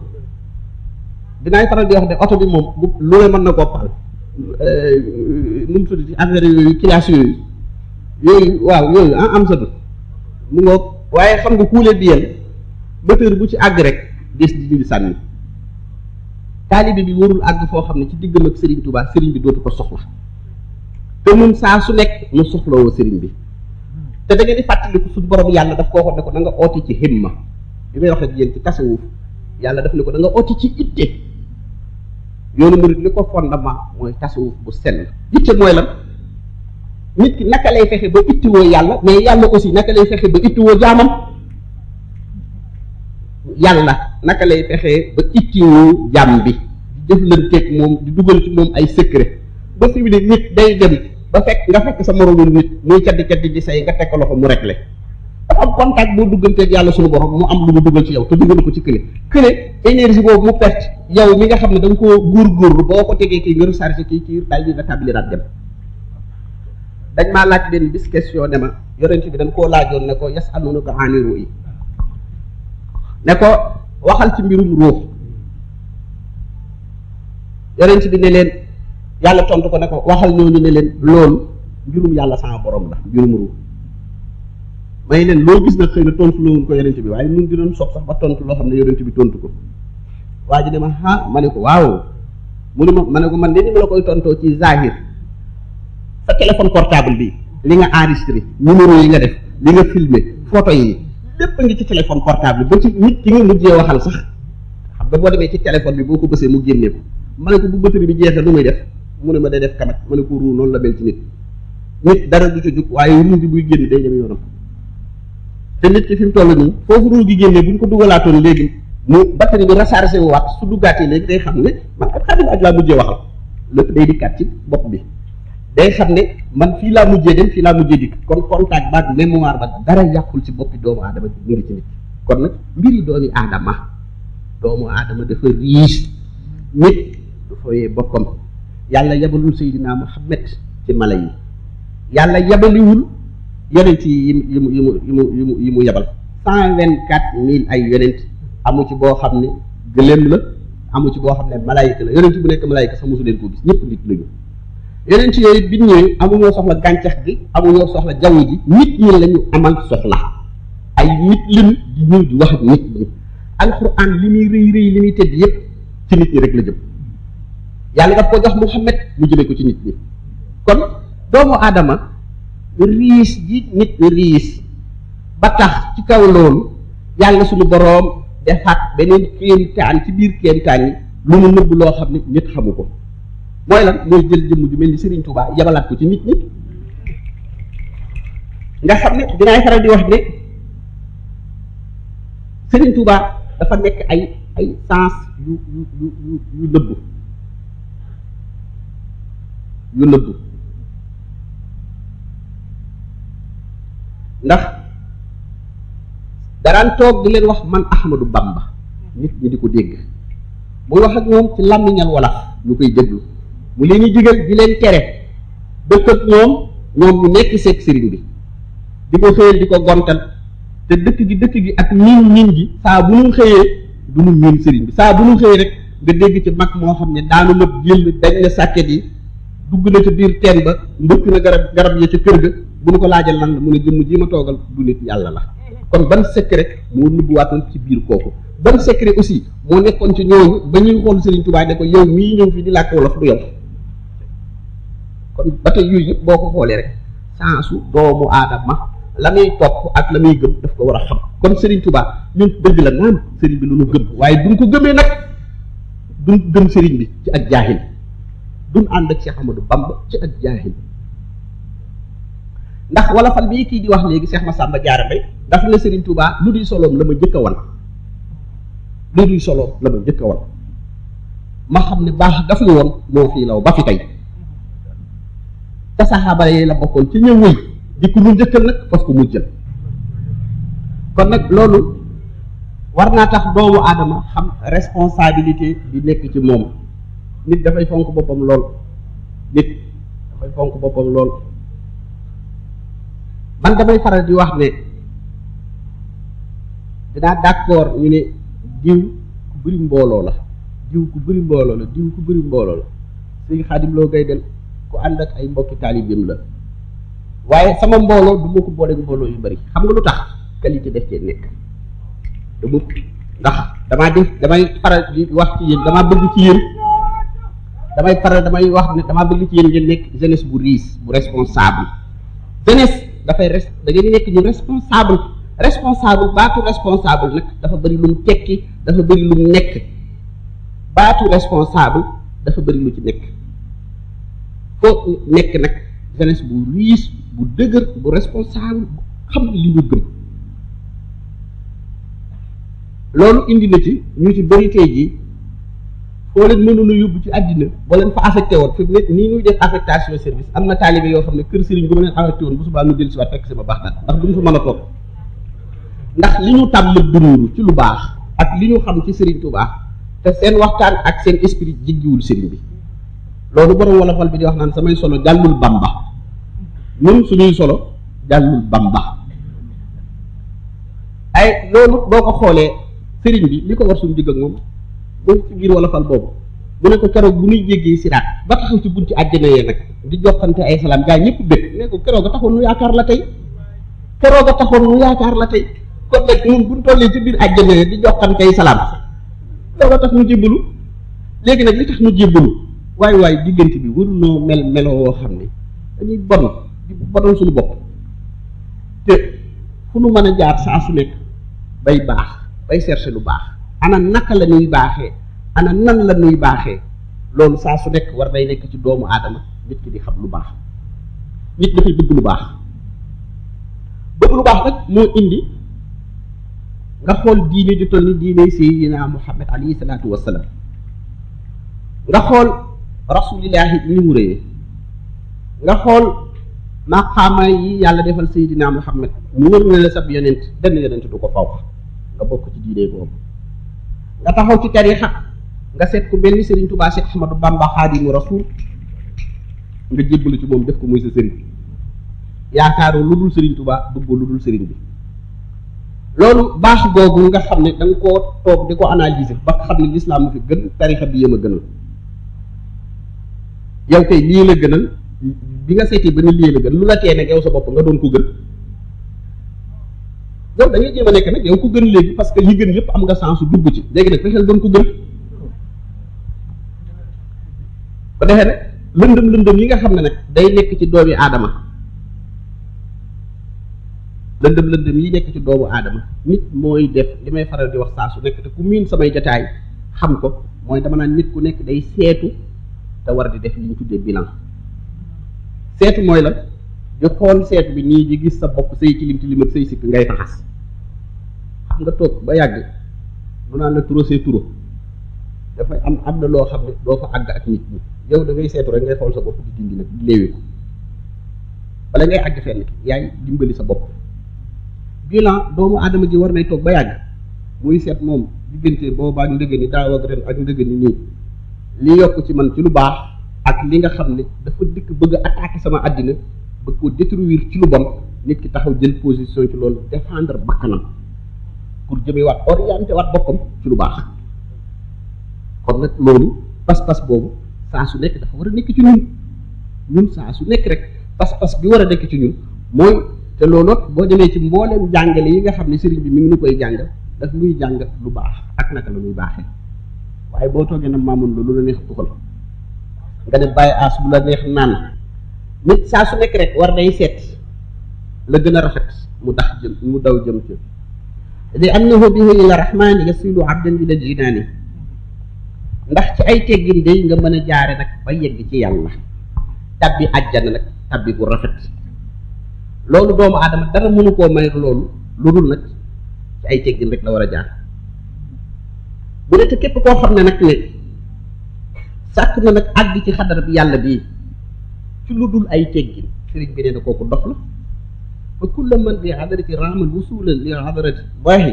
Speaker 1: dinaay faral di wax ne oto bi moom lu ne mën na koo paal nu mu tudd ci affaire yooyu classe yooyu waaw yooyu am satu mu ngoog waaye xam nga kuule bi yéen moteur bu ci àgg rek des di sànni taalibe bi warul àgg foo xam ne ci diggam ak Serigne Touba Serigne bi dootu ko soxla te moom saa su nekk mu soxlawoo Serigne bi te da ngeen di fàttaliku suñu borom yàlla daf koo waxoon ne ko da nga oote ci himma li may wax ak yéen ci tasawuf yàlla daf ne ko da nga oote ci itte yoonu murid li ko fondement mooy tasawuf bu sell itte mooy lan nit ki naka lay fexe ba ittiwoo yàlla mais yàlla aussi naka lay fexe ba ittiwoo jaamam yàlla naka lay fexe ba ittiwoo jaam bi di jëflanteeg moom di dugal ci moom ay secret ba fi mu ne nit day dem ba nga fekk sa moromu nit muy caddi di say nga teg ko loxo mu réglé dafa am contact boo dugganteeg yàlla suñu borom mu am lu mu dugal ci yow te dugal ko ci kële énergie boobu mu perte yow mi nga xam ne da nga koo góorgóorlu boo ko tegee kii nga rechargé kii daal di rétablir at dem dañ maa laaj benn bis question ne ma yonent bi dañ koo laajoon ne ko yasalunaka ani ruuhi ne ko waxal ci mbirum ruux yonent bi ne leen yàlla tontu ko ne ko waxal ñooñu ne leen loolu mbirum yàlla sama borom la mbirum ruux may leen loo gis nag xëy na tontu loolu ko yonent bi waaye ñun dinañ soog sax ba tontu loo xam ne yonent bi tontu ko waa ji ne ma ma ne ko waaw mu ne ma ne ko man de ni ma la koy tontoo ci zahir sa téléphone portable bi li nga enregistré numéro yi nga def li nga filmé photo yi lépp ngi ci téléphone portable ba ci nit ki nga mujjee waxal sax xam nga boo demee ci téléphone bi boo ko bësee mu génnee ko ma ne ko bu batterie bi jeexee lu muy def mu ne ma day def kamat ma ne ko ruu noonu la mel ci nit dara du ci jug waaye ruu gi buy génn day dem yoonam te nit ki fi mu toll nii foofu ruu gi génnee bu ñu ko dugalaatoon léegi mu batterie bi rechargé wu waat su duggaatee léegi day xam ne man kat Xaadim ak laa mujjee waxal lépp day dikkaat ci bopp bi day xam ne man fii laa mujjee dem fii laa mujjee dikk kon contact baag mémoire ba dara yàqul ci boppi doomu aadama mu ngi ci nit kon nag mbiri doomu aadama dafa riche nit du fooyee boppam yàlla yabalul Seydina Muhammad ci mala yi yàlla yabaliwul yonent yi mu yabal 124,000 ay yonent amu ci boo xam ne gëléem la amu ci boo xam ne malaayika la yonent bu nekk malaayika sax mosu leen koo gis ñëpp nit lañu yonent yooyu bi ñëwee amuñoo soxla gàncax gi amuñoo soxla jaww ji nit ñi lañu amal soxla ay nit lañu di ñëw di wax ak nit ñi alxuraan li muy rëy li muy tëdd yépp ci nit ñi rek la jëm yàlla daf ko jox Muhammad mu jëmee ko ci nit ñi kon doomu aadama riis ji nit riis ba tax ci kaw loolu yàlla suñu boroom defaat beneen kéemtaan ci biir kéemtaan yi lu mu nëbb loo xam ne nit xamu ko mooy lan mooy jël jëmm ju mel ni Serigne Touba yabalaat ko ci nit ñi nga xam ne dinaay faral di wax ne Serigne Touba dafa nekk ay sens yu nëbb ndax daraan toog di leen wax man Ahmadou Bamba nit ñi di ko dégg muy wax ak ñoom ci làmmiñal wolof ñu koy déglu mu leen di digal di leen tere dëkk ak ñoom ñu nekk seeg sëriñ bi di ko xëyal di ko gontal te dëkk gi ak miin gi saa bu ñu xëyee du ñu miin sëriñ bi saa bu ñu xëyee rek nga dégg ci mag moo xam ne daanu nëb jël dañ na sàkket yi dugg na ca biir teen ba mbëkk na garab ya ca kër ga bu ñu ko laajal lan la mu ne jëmm ji ma toogal du nit yàlla la kon ban secret moo nubbuwaatoon ci biir kooku ban secret aussi moo nekkoon ci ñooñu ba ñuy xool Serigne Touba ne ko yow mii ñëw fi di làkk wolof du yow kon ba tey yooyu yëpp boo ko xoolee rek sansu doomu aadama la muy topp ak la muy gëm daf ko war a xam kon Serigne Touba ñun dëgg la naan Serigne bi lu nu gëm waaye duñ ko gëmee nag duñ gëm Serigne bi ci ak jaahil duñ ànd ak Cheikh Amadou Bamba ci ak jaahil ndax wala fal bii kii di wax léegi Cheikh Massamba Diarra Mbaye dafa ne Serigne Touba lu duy soloom la ma njëkk a wan lu duy soloom la ma njëkk a wan ma xam ne baax daf ñu woon moo fii law ba fi tey te saxaaba yi la bokkoon ci ñëw wëy di ko lu njëkkal nag fas ko mujjal kon nag loolu war naa tax doomu aadama xam responsabilité bi nekk ci moom nit dafay fonk boppam lool nit dafay fonk boppam lool man damay faral di wax ne dinaa d'accord ñu ne diw ku bëri mbooloo la diw ku bëri mbooloo la diw ku bëri mbooloo la Sëñ Xaadim Lo Gaydel ku ànd ak ay mbokki taalibeem la waaye sama mbooloo du ma ko boole mbooloo yu bari xam nga lu tax qualité def cee nekk dama ndax damay faral di wax ci yéen damaa bëgg ci yéen damay wax ne damaa bëgg ci yéen ngeen nekk jeunesse bu riche bu responsable jeunesse dafay da ngeen di nekk ñu responsable baatu responsable nag dafa bëri lu mu tekki dafa bëri lu mu nekk baatu responsable dafa bëri lu ci nekk foo nekk nag jeunesse bu riche bu dëgër bu responsable bu xam li ñu gëm loolu indi na ci ñu ci bëri tey jii foo leen mënoon a yóbbu ci àddina boo leen fa affecté woon fi mu ne nii ñuy def affectation service am na taalibe yoo xam ne kër sëriñ bu ma leen affecté woon bu subaa nu jël si waat fekk sama baax daal ndax duñu fa mën a toog ndax li ñu tàmm duruuru ci lu baax ak li ñu xam ci Serigne Touba te seen waxtaan ak seen esprit jiggiwul Serigne bi loolu borom wolofal bi di wax naan samay solo jàllul Bamba ñun suñuy solo jàllul Bamba ay loolu boo ko xoolee Serigne bi li ko war suñu digg ak moom mooy ci biir wolofal boobu mu ne ko keroog bu ñuy jéggee siraat ba taxaw ci bunti àjjana yee nag di joxante ay salaam gaa ñëpp bëgg ne ko keroog a taxoon nu yaakaar la tey keroog a taxoon nu yaakaar la tey kon nag ñun bu ñu tollee ci biir àjjana yee di joxante ay salaam loolu tax nu jébbalu léegi nag li tax nu jébbalu waaye diggante bi warunoo meloo woo xam ne dañuy di bonal suñu bopp te fu nu mën a jaar saa su nekk bay baax bay chercher lu baax ana naka la ñuy baaxee ana nan la ñuy baaxee loolu saa su nekk war day nekk ci doomu aadama nit ki di xam lu baax nit dafay bëgg lu baax nag moo indi nga xool diine ju toll ni diine Seydina Muhammad alayhi salaatu wassalaam nga xool rasulillahi ni mu rëyee nga xool maqaama yi yàlla defal Seydina Muhammad mu wër na la sab yonent benn yonent du ko faw nga bokk ci diine boobu nga taxaw ci tariixa nga seet ku mel ni Serigne Touba Cheikh Ahmadou Bamba Xaadimu Rasuul nga jébbalu ci moom def ko muy sa sëriñ yaakaaroo lu dul Serigne Touba bëggoo lu dul Serigne bi loolu baax googu nga xam ne da nga koo toog di ko analyser ba xam ne lislaam mu fi gën tariixa bi yéem a gënal yow kay lii la gënal bi nga seetee ba ne lii la gën lu la tee nag yow sa bopp nga doon ko gën yow da ngay jéem a nekk nag yow ko gën léegi parce que yi gën yëpp am nga chance dugg ci léegi nag fexeel doon ko gën ba defee nag lëndëm yi nga xam ne nag day nekk ci doomi aadama lëndëm yi nekk ci doomu aadama nit mooy def li may faral di wax saa su nekk te ku miin samay jotaay xam ko mooy dama naan nit ku nekk day seetu te war di def li ñu tuddee bilan seetu mooy la di xool seetu bi nii di gis sa bopp say tilim ak say sikk ngay faxas xam nga toog ba yàgg lu naan la turo see turo dafay am na loo xam ne doo fa àgg ak nit ñi yow da ngay seetu rek ngay xool sa bopp di dindi nag di léewi ko bala ngay àgg fenn yaay dimbali sa bopp bilan doomu aadama ji war nay toog ba yàgg muy seet moom diggante booba ak ndëgëni daaw ak ren ak ndëgëni nii li yokk ci man ci lu baax ak li nga xam ne dafa dikk bëgg a attaquer sama àddina bëgg koo détruire ci lu bon nit ki taxaw jël position ci loolu défendre bakkanam pour jëmee waat orienté waat boppam ci lu baax kon nag loolu pas-pas boobu saa su nekk dafa war a nekk ci ñun saa su nekk rek pas-pas bi war a nekk ci ñun mooy te loolu boo demee ci mbooleem jàngale yi nga xam ne sëriñ bi mi ngi nu koy jàngal daf luy jàngal lu baax ak naka la muy baaxee waaye boo toogee nag maamoon lu la neex tuxal nga ne bàyyi as bu la neex naan nit saa su nekk rek war day seet la gën a rafet mu daw jëm ci li annahu bihi ila rahmani yasilu abdan ila jinaani ndax ci ay teggin day nga mën a jaare nag ba yegg ci yàlla tabbi àjjana nag tabbi bu rafet loolu doomu aadama dara mënu koo may loolu lu dul nag ci ay teggin rek la war a jaar bu ne te képp koo xam ne nag ne sàkk na nag àgg ci xadara bi yàlla bii ci lu dul ay teggin sëriñ bi nee na kooku dof la fa kulla man bi xadarati ramal wusulan li xadarati waaxi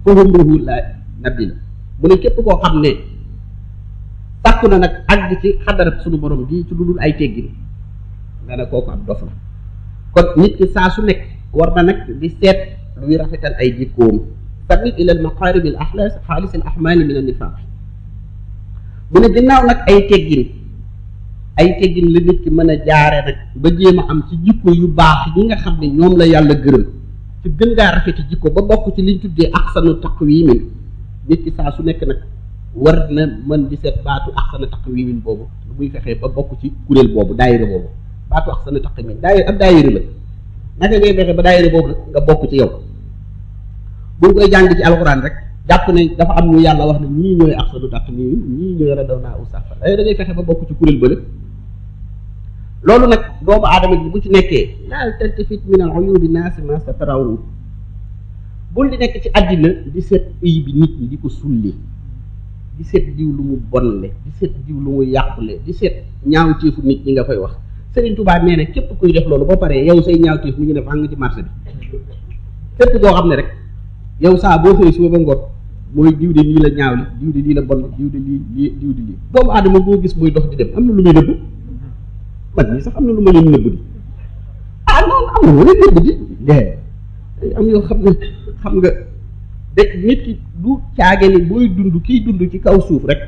Speaker 1: fa humruhu la nabi la mu ne képp koo xam ne sàkku na nag àgg ci xadarat suñu borom bii ci lu dul ay teggin nga ne kooku am dof la kon nit ki saa su nekk war na nag di seet luy rafetal ay jikkoom tamit ila al maqarib al axlas xaalis al ahmali min an nifaq mu ne ginnaaw nag ay teggin la nit ki mën a jaare nag ba jéem a am ci jikko yu baax yi nga xam ne ñoom la yàlla gërëm ci gën ngaa rafeti jikko ba bokk ci liñ tuddee axsanu taqwimin nit ki saa su nekk nag war na mën di seet baatu axsanu taqwimin boobu muy fexee ba bokk ci kuréel boobu daayira boobu baatu axsanu taqwimin daayira la naka ngay fexe ba daayira boobu nag nga bokk ci yow buñ koy jàng ci alxuraan rek jàpp ne dafa am ñu yàlla wax ne ñii ñooy axsanu taqwimin ñii ñooy radawna usafa da ngay fexe ba bokk ci kuréel bële loolu nag doomu aadama ji bu ci nekkee laa taltafit min al uyubi naasi ma satarawu bul di nekk ci àddina di seet ëy bi nit ñi di ko sulli di seet diw lu mu bonle di seet diw lu mu yàqule di seet ñaawteefu nit ñi nga koy wax Serigne Touba nee na képp kuy def loolu ba pare yow say ñaawteef mi ngi def nga ci marché bi képp koo xam ne rek yow saa boo xëy suba ba ngoon mooy diw de lii la ñaawli diw de lii la bon diw de lii diw de lii doomu aadama boo gis muy dox di dem am na lu muy nëbb man mii sax am na lu ma leen nëbb di non am na lu ma leen nëbb di am yoo xam ne xam nga de nit ki du caage ni booy dund kiy dund ci kaw suuf rek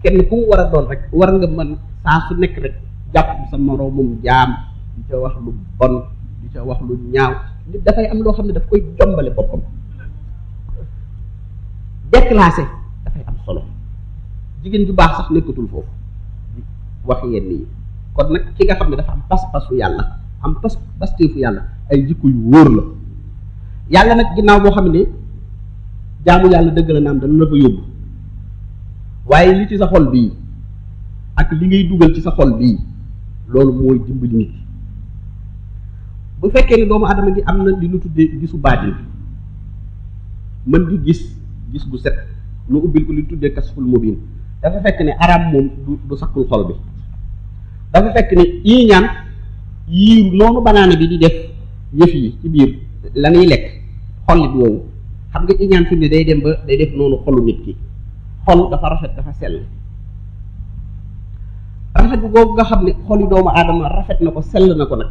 Speaker 1: kenn ku mu war a doon rek war nga mën saa su nekk rek jàpp sa moroomum jaam di ca wax lu bon di ca wax lu ñaaw nit dafay am loo xam ne daf koy jombale boppam déclassé dafay am solo jigéen ju baax sax nekkatul foofu di wax yenn yi kon nag ki nga xam ne dafa am pas-pasu yàlla am pasteefu yàlla ay jikko yu wóor la yàlla nag ginnaaw boo xam ne jaamu yàlla dëgg la naam dana la fa yóbbu waaye li ci sa xol bii ak li ngay dugal ci sa xol bii loolu mooy dimbali nit bu fekkee ne doomu adama gi am na li ñu tuddee gisu baatin mën di gis gu set nu ubbil ko li tuddee kasful mubin dafa fekk ne araam moom du sakkul xol bi dafa fekk ne iñaan yiiru noonu banaana bi di def yëf yi ci biir la ñuy lekk xollit woowu xam nga iñaan fi ne day dem ba day def noonu xolu nit ki xol dafa rafet dafa sell rafet bu googu nga xam ne xoli doomu aadama rafet na ko sell na ko nag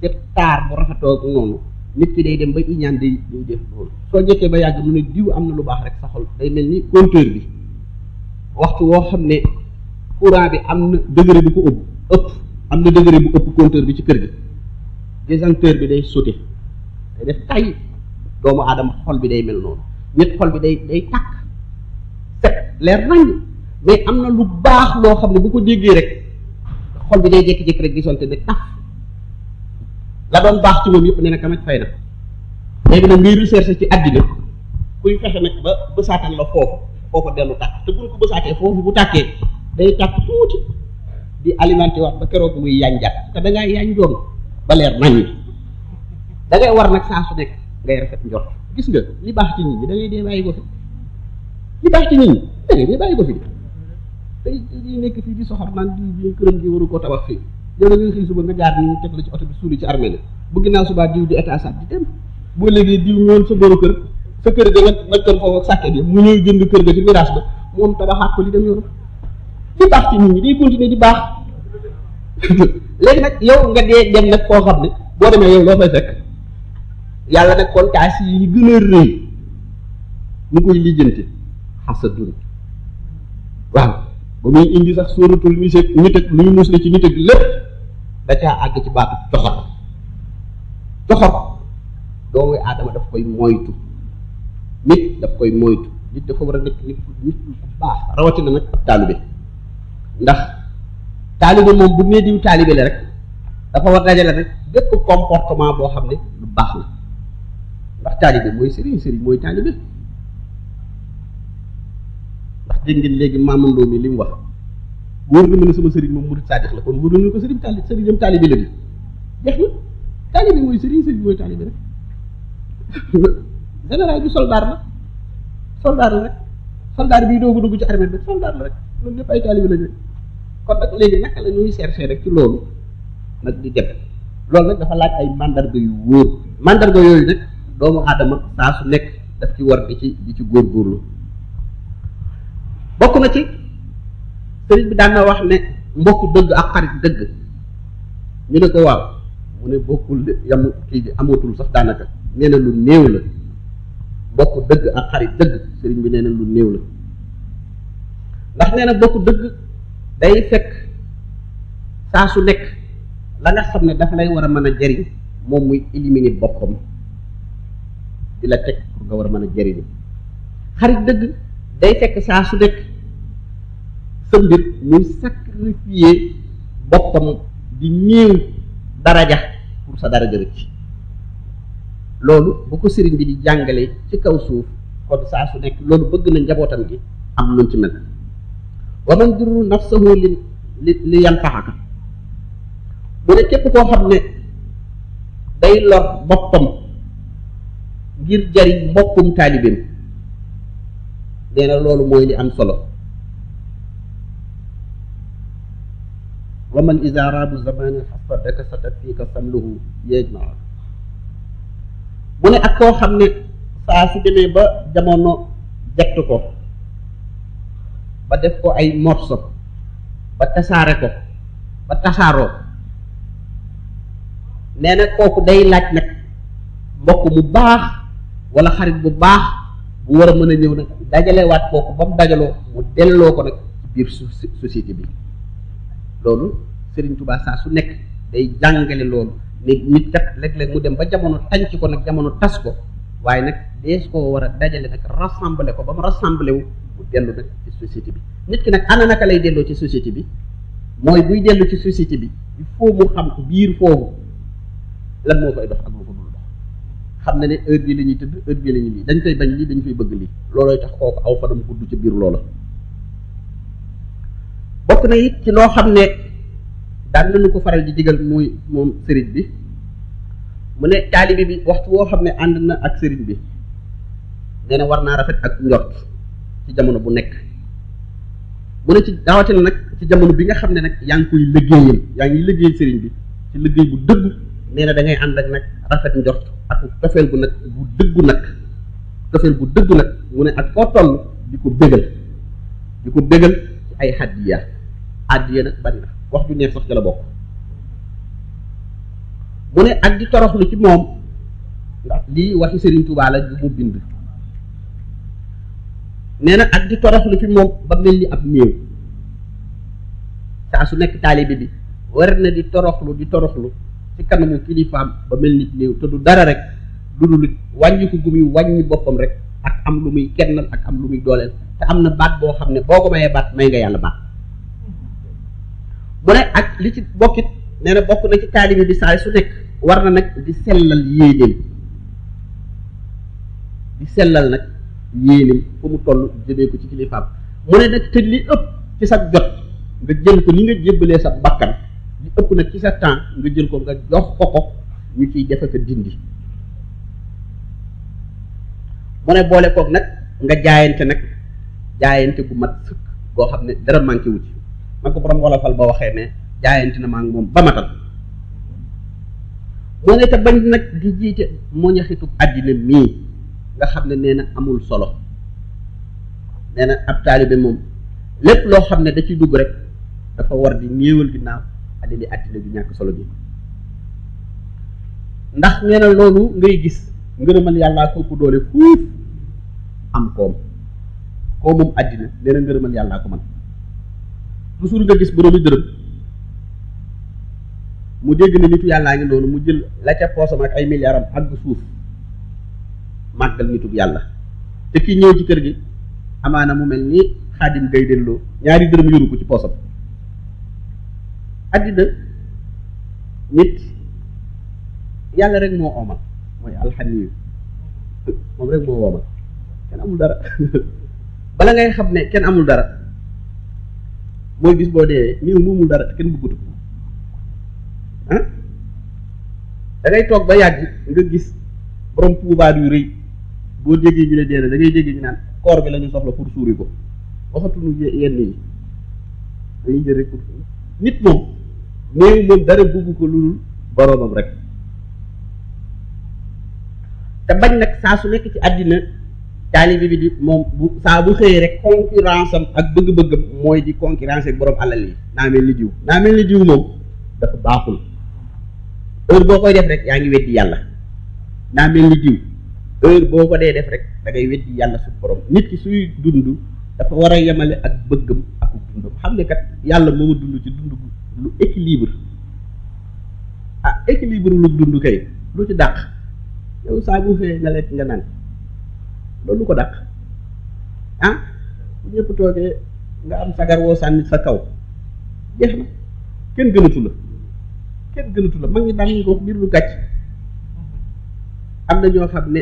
Speaker 1: te taar bu rafetoo noonu nit ki day dem ba iñaan day def loolu soo jekkee ba yàgg mu ne diw am na lu baax rek sa xol day mel ni compteur bi waxtu woo xam ne courant bi am na degré bu ko ëpp am na degré bu ëpp compteur bi ci kër gi disjoncteur bi day sauté day def tay doomu aadama xol bi day mel noonu nit xol bi day tàkk set leer nañ mais am na lu baax loo xam ne bu ko déggee rek xol bi day jékki-jékki rek gisonte ne taf la doon baax ci moom yëpp nee na kamaj fay na léegi nag ngay recherche ci àddina kuy fexe nag ba bësaatal la foofu dellu tàkk te buñ ko bësaatee foofu bu tàkkee day tàkk tuuti di alimenté wax ba keroog muy yanjat te da ngay yanjoon ba leer nañ da ngay war nag saa su nekk ngay rafet njort gis nga li baax ci nit ñi da ngay dee bàyyi ko fi li baax ci nit ñi da ngay dee bàyyi ko fi day nekk fii di soxor naan diw bi këram gi waru koo tabax fii yow da ngay xëy suba nga jaar ni ñu teg la ci oto bi suuli ci armée la bu ginnaaw subaa diw di état sat di dem boo léegi diw ñoon sa boru kër sa kër ga nga kër foofu ak sàkket bi mu ñëw jënd kër ga ci mirage ba moom tabaxaat ko li dem yoonu li baax ci nit ñi day continuer di baax léegi nag yow nga dee dem nag koo xam ne boo demee yow loo fay fekk yàlla nag kon kaas yi gën a rëy mu koy lijjanti xasadun waaw ba muy indi sax sóoratul nit ak luy musle ci nit ak lépp da caa àgg ci baatu coxor soxor doomu aadama daf koy moytu nit daf koy moytu nit dafa war a nekk nit ku baax rawatina nag ab taalibe ndax taalibe moom bu nee diw taalibe la rek dafa war dajale rek bépp comportement boo xam ne lu baax la ndax taalibe mooy sëriñ mooy taalibe ndax dégg ngeen léegi maamandoo mi li mu wax wóor na ma ne sama sëriñ moom murid saadix la kon wóor na ko sëriñam taalibe la bi jeex na taalibe mooy sëriñ mooy taalibe rek général bi soldat la rek soldat bi doogu dugg ci armée bi soldat la rek loolu lépp ay taalibe la ñu kon nag léegi naka la ñuy chercher rek ci loolu nag di dem loolu nag dafa laaj ay mandarga yu wóor mandarga yooyu nag doomu aadama saa su nekk daf ci war di ci góorgóorlu bokk na ci sëriñ bi daan na wax ne mbokk dëgg ak xarit dëgg ñu ne ko waaw mu ne bokkul de yam kii bi amatul sax daanaka nee na lu néew la mbokk dëgg ak xarit dëgg sëriñ bi nee na lu néew la ndax nee na mbokk dëgg day fekk saa su nekk la nga xam ne dafa lay war a mën a jariñ moom muy éliminer boppam di la teg pour nga war a mën a jariñ xarit dëgg day fekk saa su nekk sa mbir muy sacrifier boppam di néew daraja pour sa daraja rëcc loolu bu ko sëriñ bi di jàngale ci kaw suuf kon saa su nekk loolu bëgg na njabootam gi am luñ ci mel wa man duru nafsahu li yanfaxaka mu ne képp koo xam ne day lor boppam ngir jariñ mbokkum taalibeem nee na loolu mooy li am solo wa man iza rabu zamani xasadaka satatfika samluhu yejmaa mu ne ak koo xam ne saa su demee ba jamono jett ko ba def ko ay morso ba tasaare ko ba tasaaroo nee na kooku day laaj nag mbokk mu baax wala xarit bu baax bu war a mën a ñëw nag dajalewaat kooku ba mu dajaloo mu delloo ko nag ci biir société bi loolu Sëriñ Tuubaa saa su nekk day jàngale loolu ne nit kat léeg-léeg mu dem ba jamono tànc ko nag jamono tas ko waaye nag dees koo war a dajale nag rassembler ko ba mu rassemblé wu mu dellu nag ci société bi nit ki nag ana naka lay delloo ci société bi mooy buy dellu ci société bi il faut mu xam biir foofu lan moo koy dox ak lu ko dul dox xam na ne heure bii la ñuy tëdd heure bii la ñuy lii dañ koy bañ lii dañ koy bëgg lii loolooy tax kooku aw fanam gudd ci biir loola bokk na it ci loo xam ne daan nañu ko faral di digal muy moom sëriñ bi mu ne taalibe bi waxtu woo xam ne ànd na ak sëriñ bi nee na war naa rafet ak njort ci jamono bu nekk mu ne ci rawatina nag ci jamono bi nga xam ne nag yaa ngi koy liggéeyal yaa ngi liggéey sëriñ bi ci liggéey bu dëggu nee na da ngay ànd ak nag rafet njort ak tofeel bu nag bu dëggu nag tofeel bu dëggu nag mu ne ak foo toll di ko bégal ci ay hadiya nag bari na wax ju neex sax ca la bokk mu ne ak di toroxlu ci moom ndax lii waxi Sëriñ Tuubaa la ju mu bind nee na ak di toroxlu fi moom ba mel ni ab néew saa su nekk taalibe bi war na di toroxlu ci kanamu kilifaam ba mel ni néew te du dara rek lu dul wàññi ko gu muy wàññi boppam rek ak am lu muy kennal ak am lu muy dooleel te am na baat boo xam ne boo ko mayee baat may nga yàlla baat mu ne ak li ci bokkit nee na bokk na ci taalibe bi saa su nekk war na nag di sellal nag yéenéem fu mu toll jëmee ko ci kilifaam mu ne nag te li ëpp ci sa jot nga jël ko ni nga jébbalee sa bakkan li ëpp nag ci sa temps nga jël ko nga jox ko ñu ciy defe ko dindi mu ne boole koog nag nga jaayante bu mat sëkk boo xam ne dara manqué wu ci man ko borom wolofal ba waxee ne jaayante na maa ngi moom ba matal moo ne te bañ nag di jiite moo ñaxitub àddina mii nga xam ne nee na amul solo nee na ab taalibe moom lépp loo xam ne da ciy dugg rek dafa war di néewal ginnaaw àddina àddina bi ñàkk solo bi ndax nee na loolu ngay gis ngërëmal yàllaa ko doole fuuf am koomum àddina nee na ngërëmal yàllaa ko man toujours nga gis boroomi dërëm mu dégg ne nitu yàllaa ngi noonu mu jël la ca poosam ak ay milliardam àgg suuf màggal nitu yàlla te kii ñëw ci kër gi amaana mu mel ni Xaadim Gay delloo ñaari dërëm yoru ko ci poosam. àddina nit yàlla rek moo oomal mooy alxaniyu moom rek moo oomal kenn amul dara bala ngay xam ne kenn amul dara mooy bis boo dee nii moomul dara te kenn bëggatu ko ah da ngay toog ba yàgg nga gis borom pouvoir yu rëy boo déggee ñu ne dee na da ngay déggee ñu naan koor bi la ñu soxla pour suuri ko waxatuñu yenn yi dañuy jël rek pour nit moom néew moom dara bëgg ko lu dul boroomam rek te bañ nag saa su nekk ci àddina taalibe bi di moom bu saa bu xëyee rek concurrence am ak bëgg-bëggam mooy di concurrence ak borom alal yi naa mel ni diw naa mel ni diw moom dafa baaxul heure boo koy def rek yaa ngi weddi yàlla naa mel ni diw heure boo ko dee def rek da ngay weddi yàlla su borom nit ki suy dund dafa war a yemale ak bëggam ak dundam xam ne kat yàlla moo ma dund ci dund lu équilibre ah équilibre lu dund kay lu ci dàq yow saa bu xëyee nga lekk nga naan loolu lu ko dàq ah bu ñëpp toogee nga am sagar woo sànni sa kaw jeex na kenn gënatu la mag ñi daan ñu ko wax biir lu gàcc am na ñoo xam ne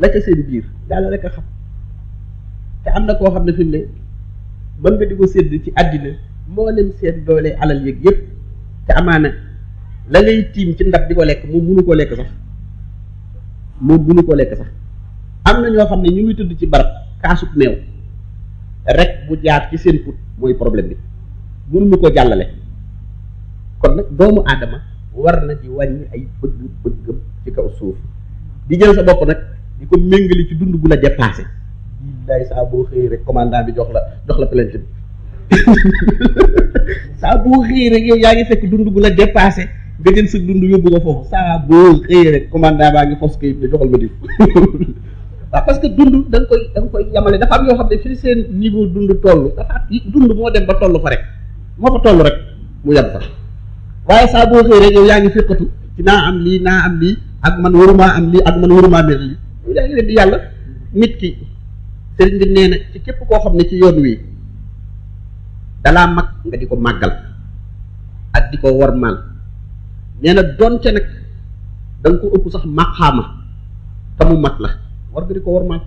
Speaker 1: la ca seen biir yàlla rek a xam te am na koo xam ne fi mu ne mën nga di ko sédd ci àddina mboolem seen doole alal yéeg yëpp te amaana la ngay tiim ci ndab di ko lekk moom munu koo lekk sax am na ñoo xam ne ñu ngi tëdd ci barab kaasub meew rek bu jaar ci seen put mooy problème bi mënuñu ko jàllale kon nag doomu aadama war na di wàññi ay bëgg-bëggam ci kaw suuf di jël sa bopp nag di ko méngali ci dund gu la dépassé billaay saa boo xëyee rek commandant bi jox la plainte bi saa boo xëyee rek yow yaa ngi fekk dund gu la dépassé nga jël sa dund yóbbu ko foofu saa boo xëyee rek commandant baa ngi fos kayit ne joxal ma diw waaw parce que dund da nga koy yamale dafa am yoo xam ne fi seen niveau dund toll dafa dund moo dem ba toll fa rek moo fa toll rek mu yem fa waaye saa boo xëyee rek yow yaa ngi fekkatu ci naa am lii ak man warumaa am lii ak man warumaa mel lii yow yaa ngi leen di yàlla nit ki sëriñ bi nee na ci képp koo xam ne ci yoon wi dalaa mag nga di ko màggal ak di ko wormaal nee na doonte nag da nga ko ëpp sax maqaama te mu mat la war nga di ko wormaal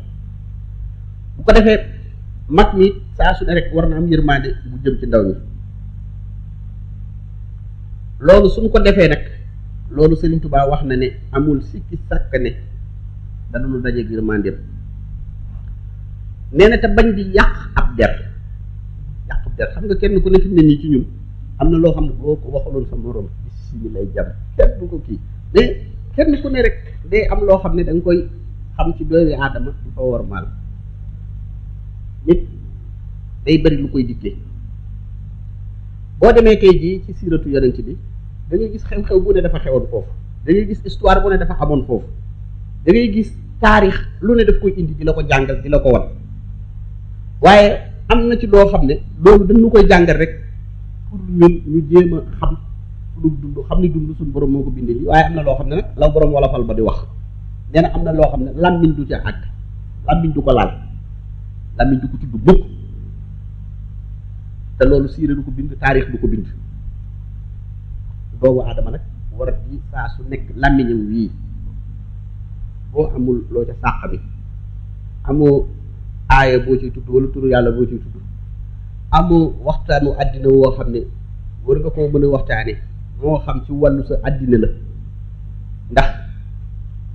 Speaker 1: bu ko defee mag mi saa su ne rek war na am yërmande bu jëm ci ndaw ñi loolu suñ ko defee nag loolu Sëriñ Tuubaa wax na ne amul sikki sàkk ne danañu dajeeg yërmandeem nee na te bañ di yàq ab der xam nga kenn ku ne fi mu ne nii ci ñun am na loo xam ne boo ko waxaloon sa morom si lay jàmm kenn du ko kii mais kenn ku ne rek day am loo xam ne da nga koy xam ci doomi aadama di fa wormaal nit day bari lu koy dikkee boo demee tey jii ci siiratu yonent bi da ngay gis xew-xew bu ne dafa xewoon foofu da ngay gis histoire bu ne dafa amoon foofu da ngay gis taarix lu ne daf koy indi di la ko jàngal di la ko wan waaye am na ci loo xam ne loolu dañu koy jàngal rek pour ñun ñu jéem a xam suñu dund xam ni dund suñu borom moo ko bindee lii waaye am na loo xam ne nag la borom wala fal ba di wax nee na am na loo xam ne làmmiñ du ca àgg làmmiñ du ko laal làmmiñ du ko tudd mukk te loolu siire du ko bind taarix du ko bind doomu aadama nag war a di saa su nekk làmmiñam wii boo amul loo ca sàq bi amoo aaya boo ciy tudd wala turu yàlla boo ciy tudd amoo waxtaanu àddina woo xam ne war nga koo mën a waxtaane moo xam ci wàllu sa àddina la ndax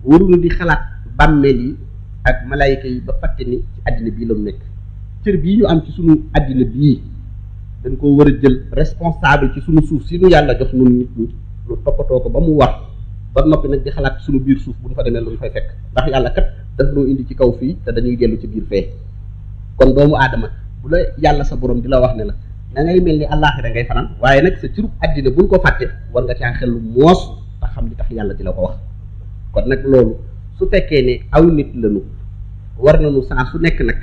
Speaker 1: waruñu di xalaat bàmmeel yi ak malaayika yi ba fàtte ni ci àddina bii la mu nekk cër bii ñu am ci sunu àddina bii dañ koo war a jël responsable ci sunu suuf si nu yàlla jox nun nit ñi lu toppatoo ko ba mu war ba noppi nag di xalaat sunu biir suuf bu ñu fa demee lu ñu fay fekk ndax yàlla kat daf noo indi ci kaw fii te dañuy dellu ci biir fee kon doomu aadama bu la yàlla sa borom di la wax ne la da ngay mel ni àllaaxira ngay fanaan waaye nag sa cirub àddina buñ ko fàtte war nga caa xel lu moos te xam li tax yàlla di la ko wax kon nag loolu su fekkee ne aw nit lañu war nañu saa su nekk nag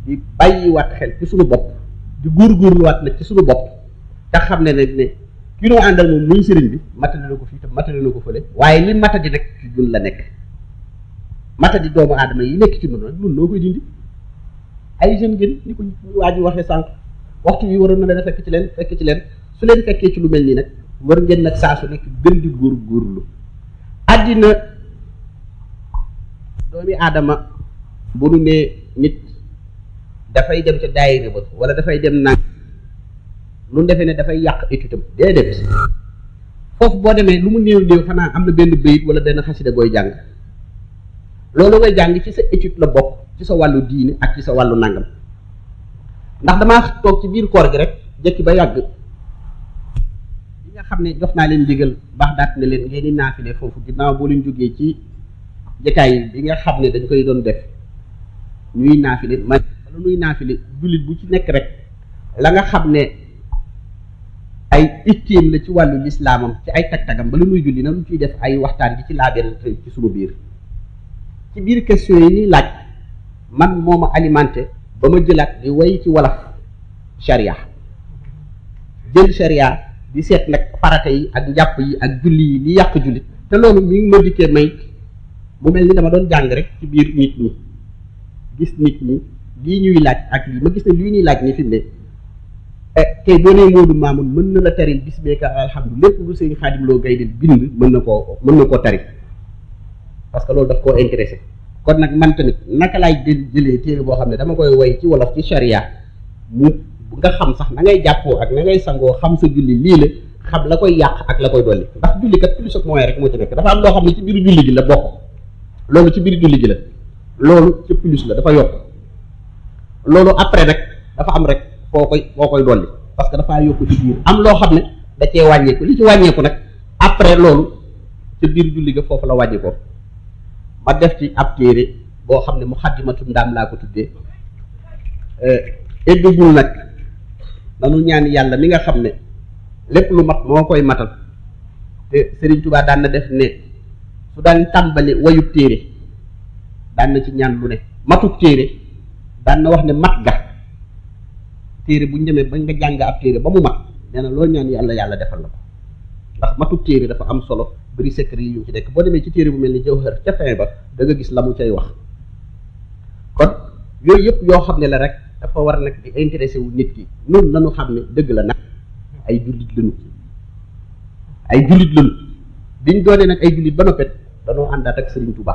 Speaker 1: di bàyyiwaat xel ci suñu bopp di góorgóorluwaat nag ci suñu bopp te xam ne nag ne ki noo àndal moom muy sëriñ bi matali na ko fii te matali na ko fële waaye li matadi nag ci ñun la nekk matadi doomu aadama yi nekk ci ñun nag ñun noo koy dindi ay jeunes ngeen ni ko waa ji waxee sànq waxtu wi waroon na leen a fekk ci leen su leen fekkee ci lu mel nii nag war ngeen nag saa su nekk gën di góorgóorlu àddina doomi aadama bu nu nee nit dafay dem ca daayira ba wala dafay dem nang lu defee ne dafay yàq étude am déedéet foofu boo demee lu mu néew xanaa am na benn bayit wala benn xasida booy jàng loolu ngay jàng ci sa étude la bokk ci sa wàllu diine ak ci sa wàllu nangam ndax damaa toog ci biir koor gi rek jekki ba yàgg li nga xam ne jox naa leen ndigal baax daat ne leen ngeen di naafile foofu ginnaaw boo leen jógee ci jataay bi nga xam ne dañ koy doon def ñuy naafile wala ñuy naafile jullit bu ci nekk rek la nga xam ne ay itteem la ci wàllu lislaamam ci ay tag-tagam ba lu nuy julli na lu ciy def ay waxtaan di ci laabeel ci sunu biir ci biir question yi ñuy laaj man moo ma alimenté ba ma jëlaat di way ci wolof sharia jël sharia di seet nag farata yi ak njàpp yi ak julli yi li yàq jullit te loolu mi ngi ma dikkee may mu mel ni dama doon jàng rek ci biir nit ñi gis nit ñi lii ñuy laaj ak lii ma gis ne lii ñuy laaj ni fi mu ne tey boo nee Moodu Maamun mën na la taril bismika alhamdulilah lépp lu sëñ Xaadim Lo Gaydel bind mën na koo tari parce que loolu daf koo intéressé kon nag man tamit naka laay jëlee téere boo xam ne dama koy way ci wolof ci charia mu nga xam sax na ngay jàppoo ak na ngay sangoo xam sa julli lii la xam la koy yàq ak la koy dolli ndax julli kat plus ak moyen rek moo ci nekk dafa am loo xam ne ci biir julli gi la bokk loolu ci biir julli gi la loolu ci plus la dafa yokk loolu après rek dafa am rek foo koy dolli parce que dafaa yokk ci biir am loo xam ne da cee wàññeeku li ci wàññeeku nag après loolu ci biir julli ga foofu la wàññi ko ma def ci ab téere boo xam ne Muxaddimatu Ndaam laa ko tuddee eggagul nag nanu ñaan yàlla mi nga xam ne lépp lu mat moo koy matal te Serigne Touba daan na def ne su daan tàmbali wayub téere daan na ci ñaan lu ne matuk téere daan na wax ne mat ga téere bu ñu demee ba nga jàng ab téere ba mu mat nee na loolu ñaan yàlla defal la ko ndax matuk téere dafa am solo bari secret yi yu ci nekk boo demee ci téere bu mel ni Jawhar ca fin ba da nga gis la mu cay wax kon yooyu yëpp yoo xam ne la rek dafa war nag di intéressé wu nit ki noonu lañu xam ne dëgg la nag ay jullit lañu biñ doonee nag ay jullit ba noppet danoo àndaat ak Serigne Touba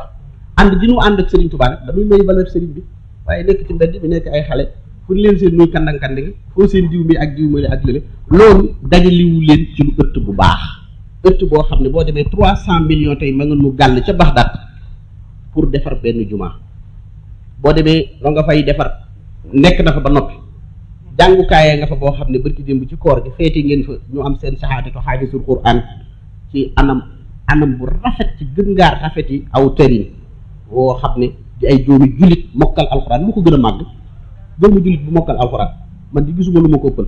Speaker 1: ànd gi ñu ànd ak Serigne Touba nag dañuy may valeur Serigne bi waaye nekk ci mbedd bi nekk ay xale fu ñu leen seen muy kandang-kandang foo seen diw mi ak diw mi ak lële loolu dajaliwu leen ci lu ëtt bu baax ëtt boo xam ne boo demee 300 millions tey ma nga nu gàll ca Baxdaad pour defar benn jumaa boo demee loo nga fay defar nekk na fa ba noppi jàngukaayee nga fa boo xam ne barki démb ci koor gi feeti ngeen fa ñu am seen saxaadatu xaafisul Qur'an ci anam bu rafet ci gën ngaa rafet yi aw tërin woo xam ne di ay doomi jullit mokkal alxuraan lu ko gën a màgg doomu jullit bu mokkal alxuraan man di gisuma lu ma ko ëppal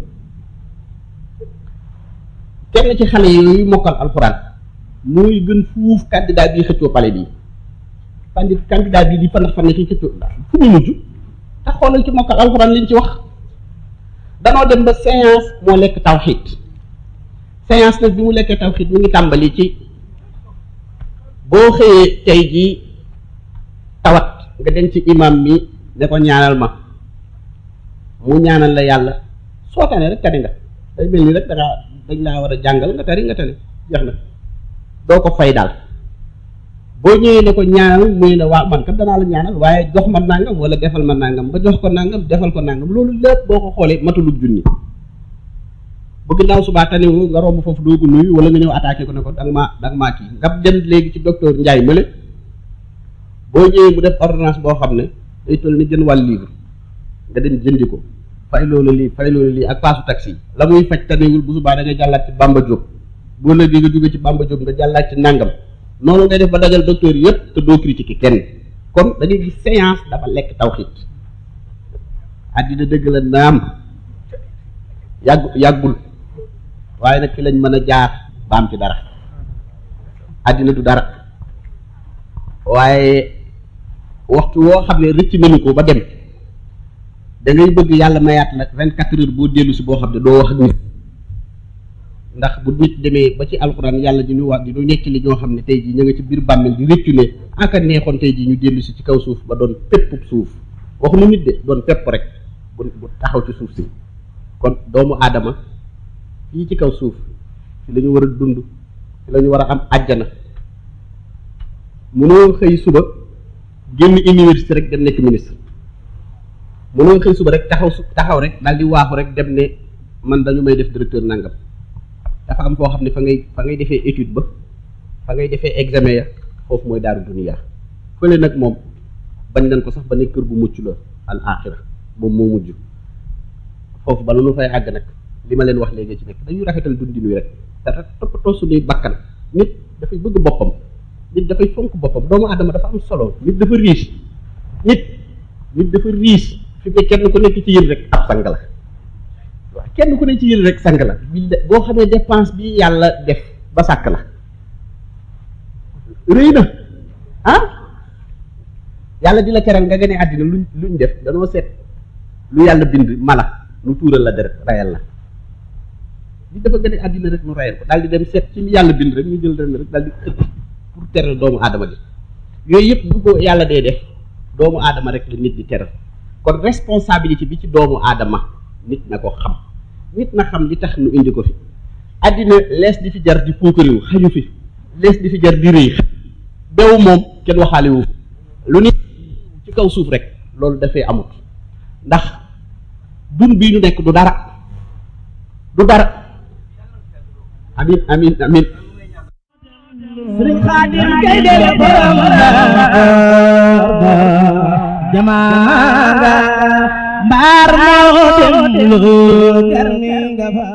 Speaker 1: kenn ci xale yooyu mokkal alxuraan mooy gën fuuf candidat bi xëccoo pale bi candidat bi di fanax fanax ci xëccoo fu mu mujj te xoolal ci mokkal alxuraan liñ ci wax danoo dem ba séance moo lekk tawxiid séance nag bi mu lekkee tawxiid mu ngi tàmbali ci boo xëyee tey jii tawat nga dem ci imam mi ne ko ñaanal ma mu ñaanal la yàlla soo tane rek tane nga day mel ni rek dañ laa war a jàngal nga tari nga tane jeex na doo ko fay daal boo ñëwee ne ko ñaanal muy ne waa man kat danaa la ñaanal waaye jox ma nangam wala defal ma nangam nga jox ko nangam defal ko nangam loolu lépp boo ko xoolee matulub junni bu ginnaaw subaa taniwu nga romb foofu doo ko nuyu wala nga ñëw attaqué ko ne ko danga maa kii nga dem léegi ci docteur Ndiaye Mële boo ñëwee mu def ordonnance boo xam ne day toll ni jën wàll livre nga dem jëndi ko fay loolu lii ak paasu taxi la muy faj taniwul bu subaa da nga jàllaat ci Bamba Diop boo léegi nga jóge ci Bamba Diop nga jàllaat ci nangam noonu ngay def ba dajal docteur yëpp te doo critiquer kenn kon da ngay gis séance dafa lekk tawxiid àddina dëgg la naam yàggul waaye nag fi lañ mën a jaar baam ci dara àddina du dara waaye waxtu woo xam ne rëcc nañu ko ba dem da ngay bëgg yàlla mayaat la 24 heures boo dellu si boo xam ne doo wax ak nit ndax bu nit demee ba ci alxuraan yàlla di ñu wax di ñu nekk li ñoo xam ne tey jii ñu nga ci biir bàmmeel di réccu ne aka neexoon tey jii ñu dellu si ci kaw suuf ba doon pépp suuf waxuñu nit de doon pépp rek bu taxaw ci suuf si kon doomu aadama fii ci kaw suuf fi la ñu war a dund fi la ñu war a am àjjana mënoo xëy suba génn université rek dem nekk ministre mënoo xëy suba rek taxaw rek daal di waaxu rek dem ne man dañu may def directeur nangam dafa am foo xam ne fa ngay defee étude ba fa ngay defee examen ya foofu mooy daaru duniyaa fële nag moom bañ nañ ko sax ba ne kër gu mucc la al axira moom moo mujj foofu ba nu fay àgg nag li ma leen wax léegi ci nekk dañuy rafetal dundin wi rek te toppatoo suñuy bakkan nit dafay bëgg boppam nit dafay fonk boppam doomu aadama dafa am solo nit dafa riche nit dafa riche fi mu ne kenn ku nekk ci yéen rek ab sang la waaw kenn ku nekk ci yéen rek sang la boo xamee dépense bi yàlla def ba sàkk la rëy na yàlla di la teral nga gane àddina luñ def danoo seet lu yàlla bind mala nu tuural la deret rayal la li dafa gane àddina rek nu rayal ko daal di dem seet ci yàlla bind rek ñu jël ren rek daal di ëpp pour teral doomu aadama bi yooyu yëpp bu ko yàlla dee def doomu aadama rek la nit di teral kon responsabilité bi ci doomu aadama nit na ko xam nit na xam li tax nu indi ko fi àddina lees di fi jar di puukariwu xaju fi lees di fi jar di rëy bew moom kenn waxaale wu lu nit ci kaw suuf rek loolu dafay amut ndax dun bii ñu nekk du dara amin amin amin
Speaker 2: Sëriñ Xaadim kay dere borom jamaanga mbaar moo dem lu garmi nga fa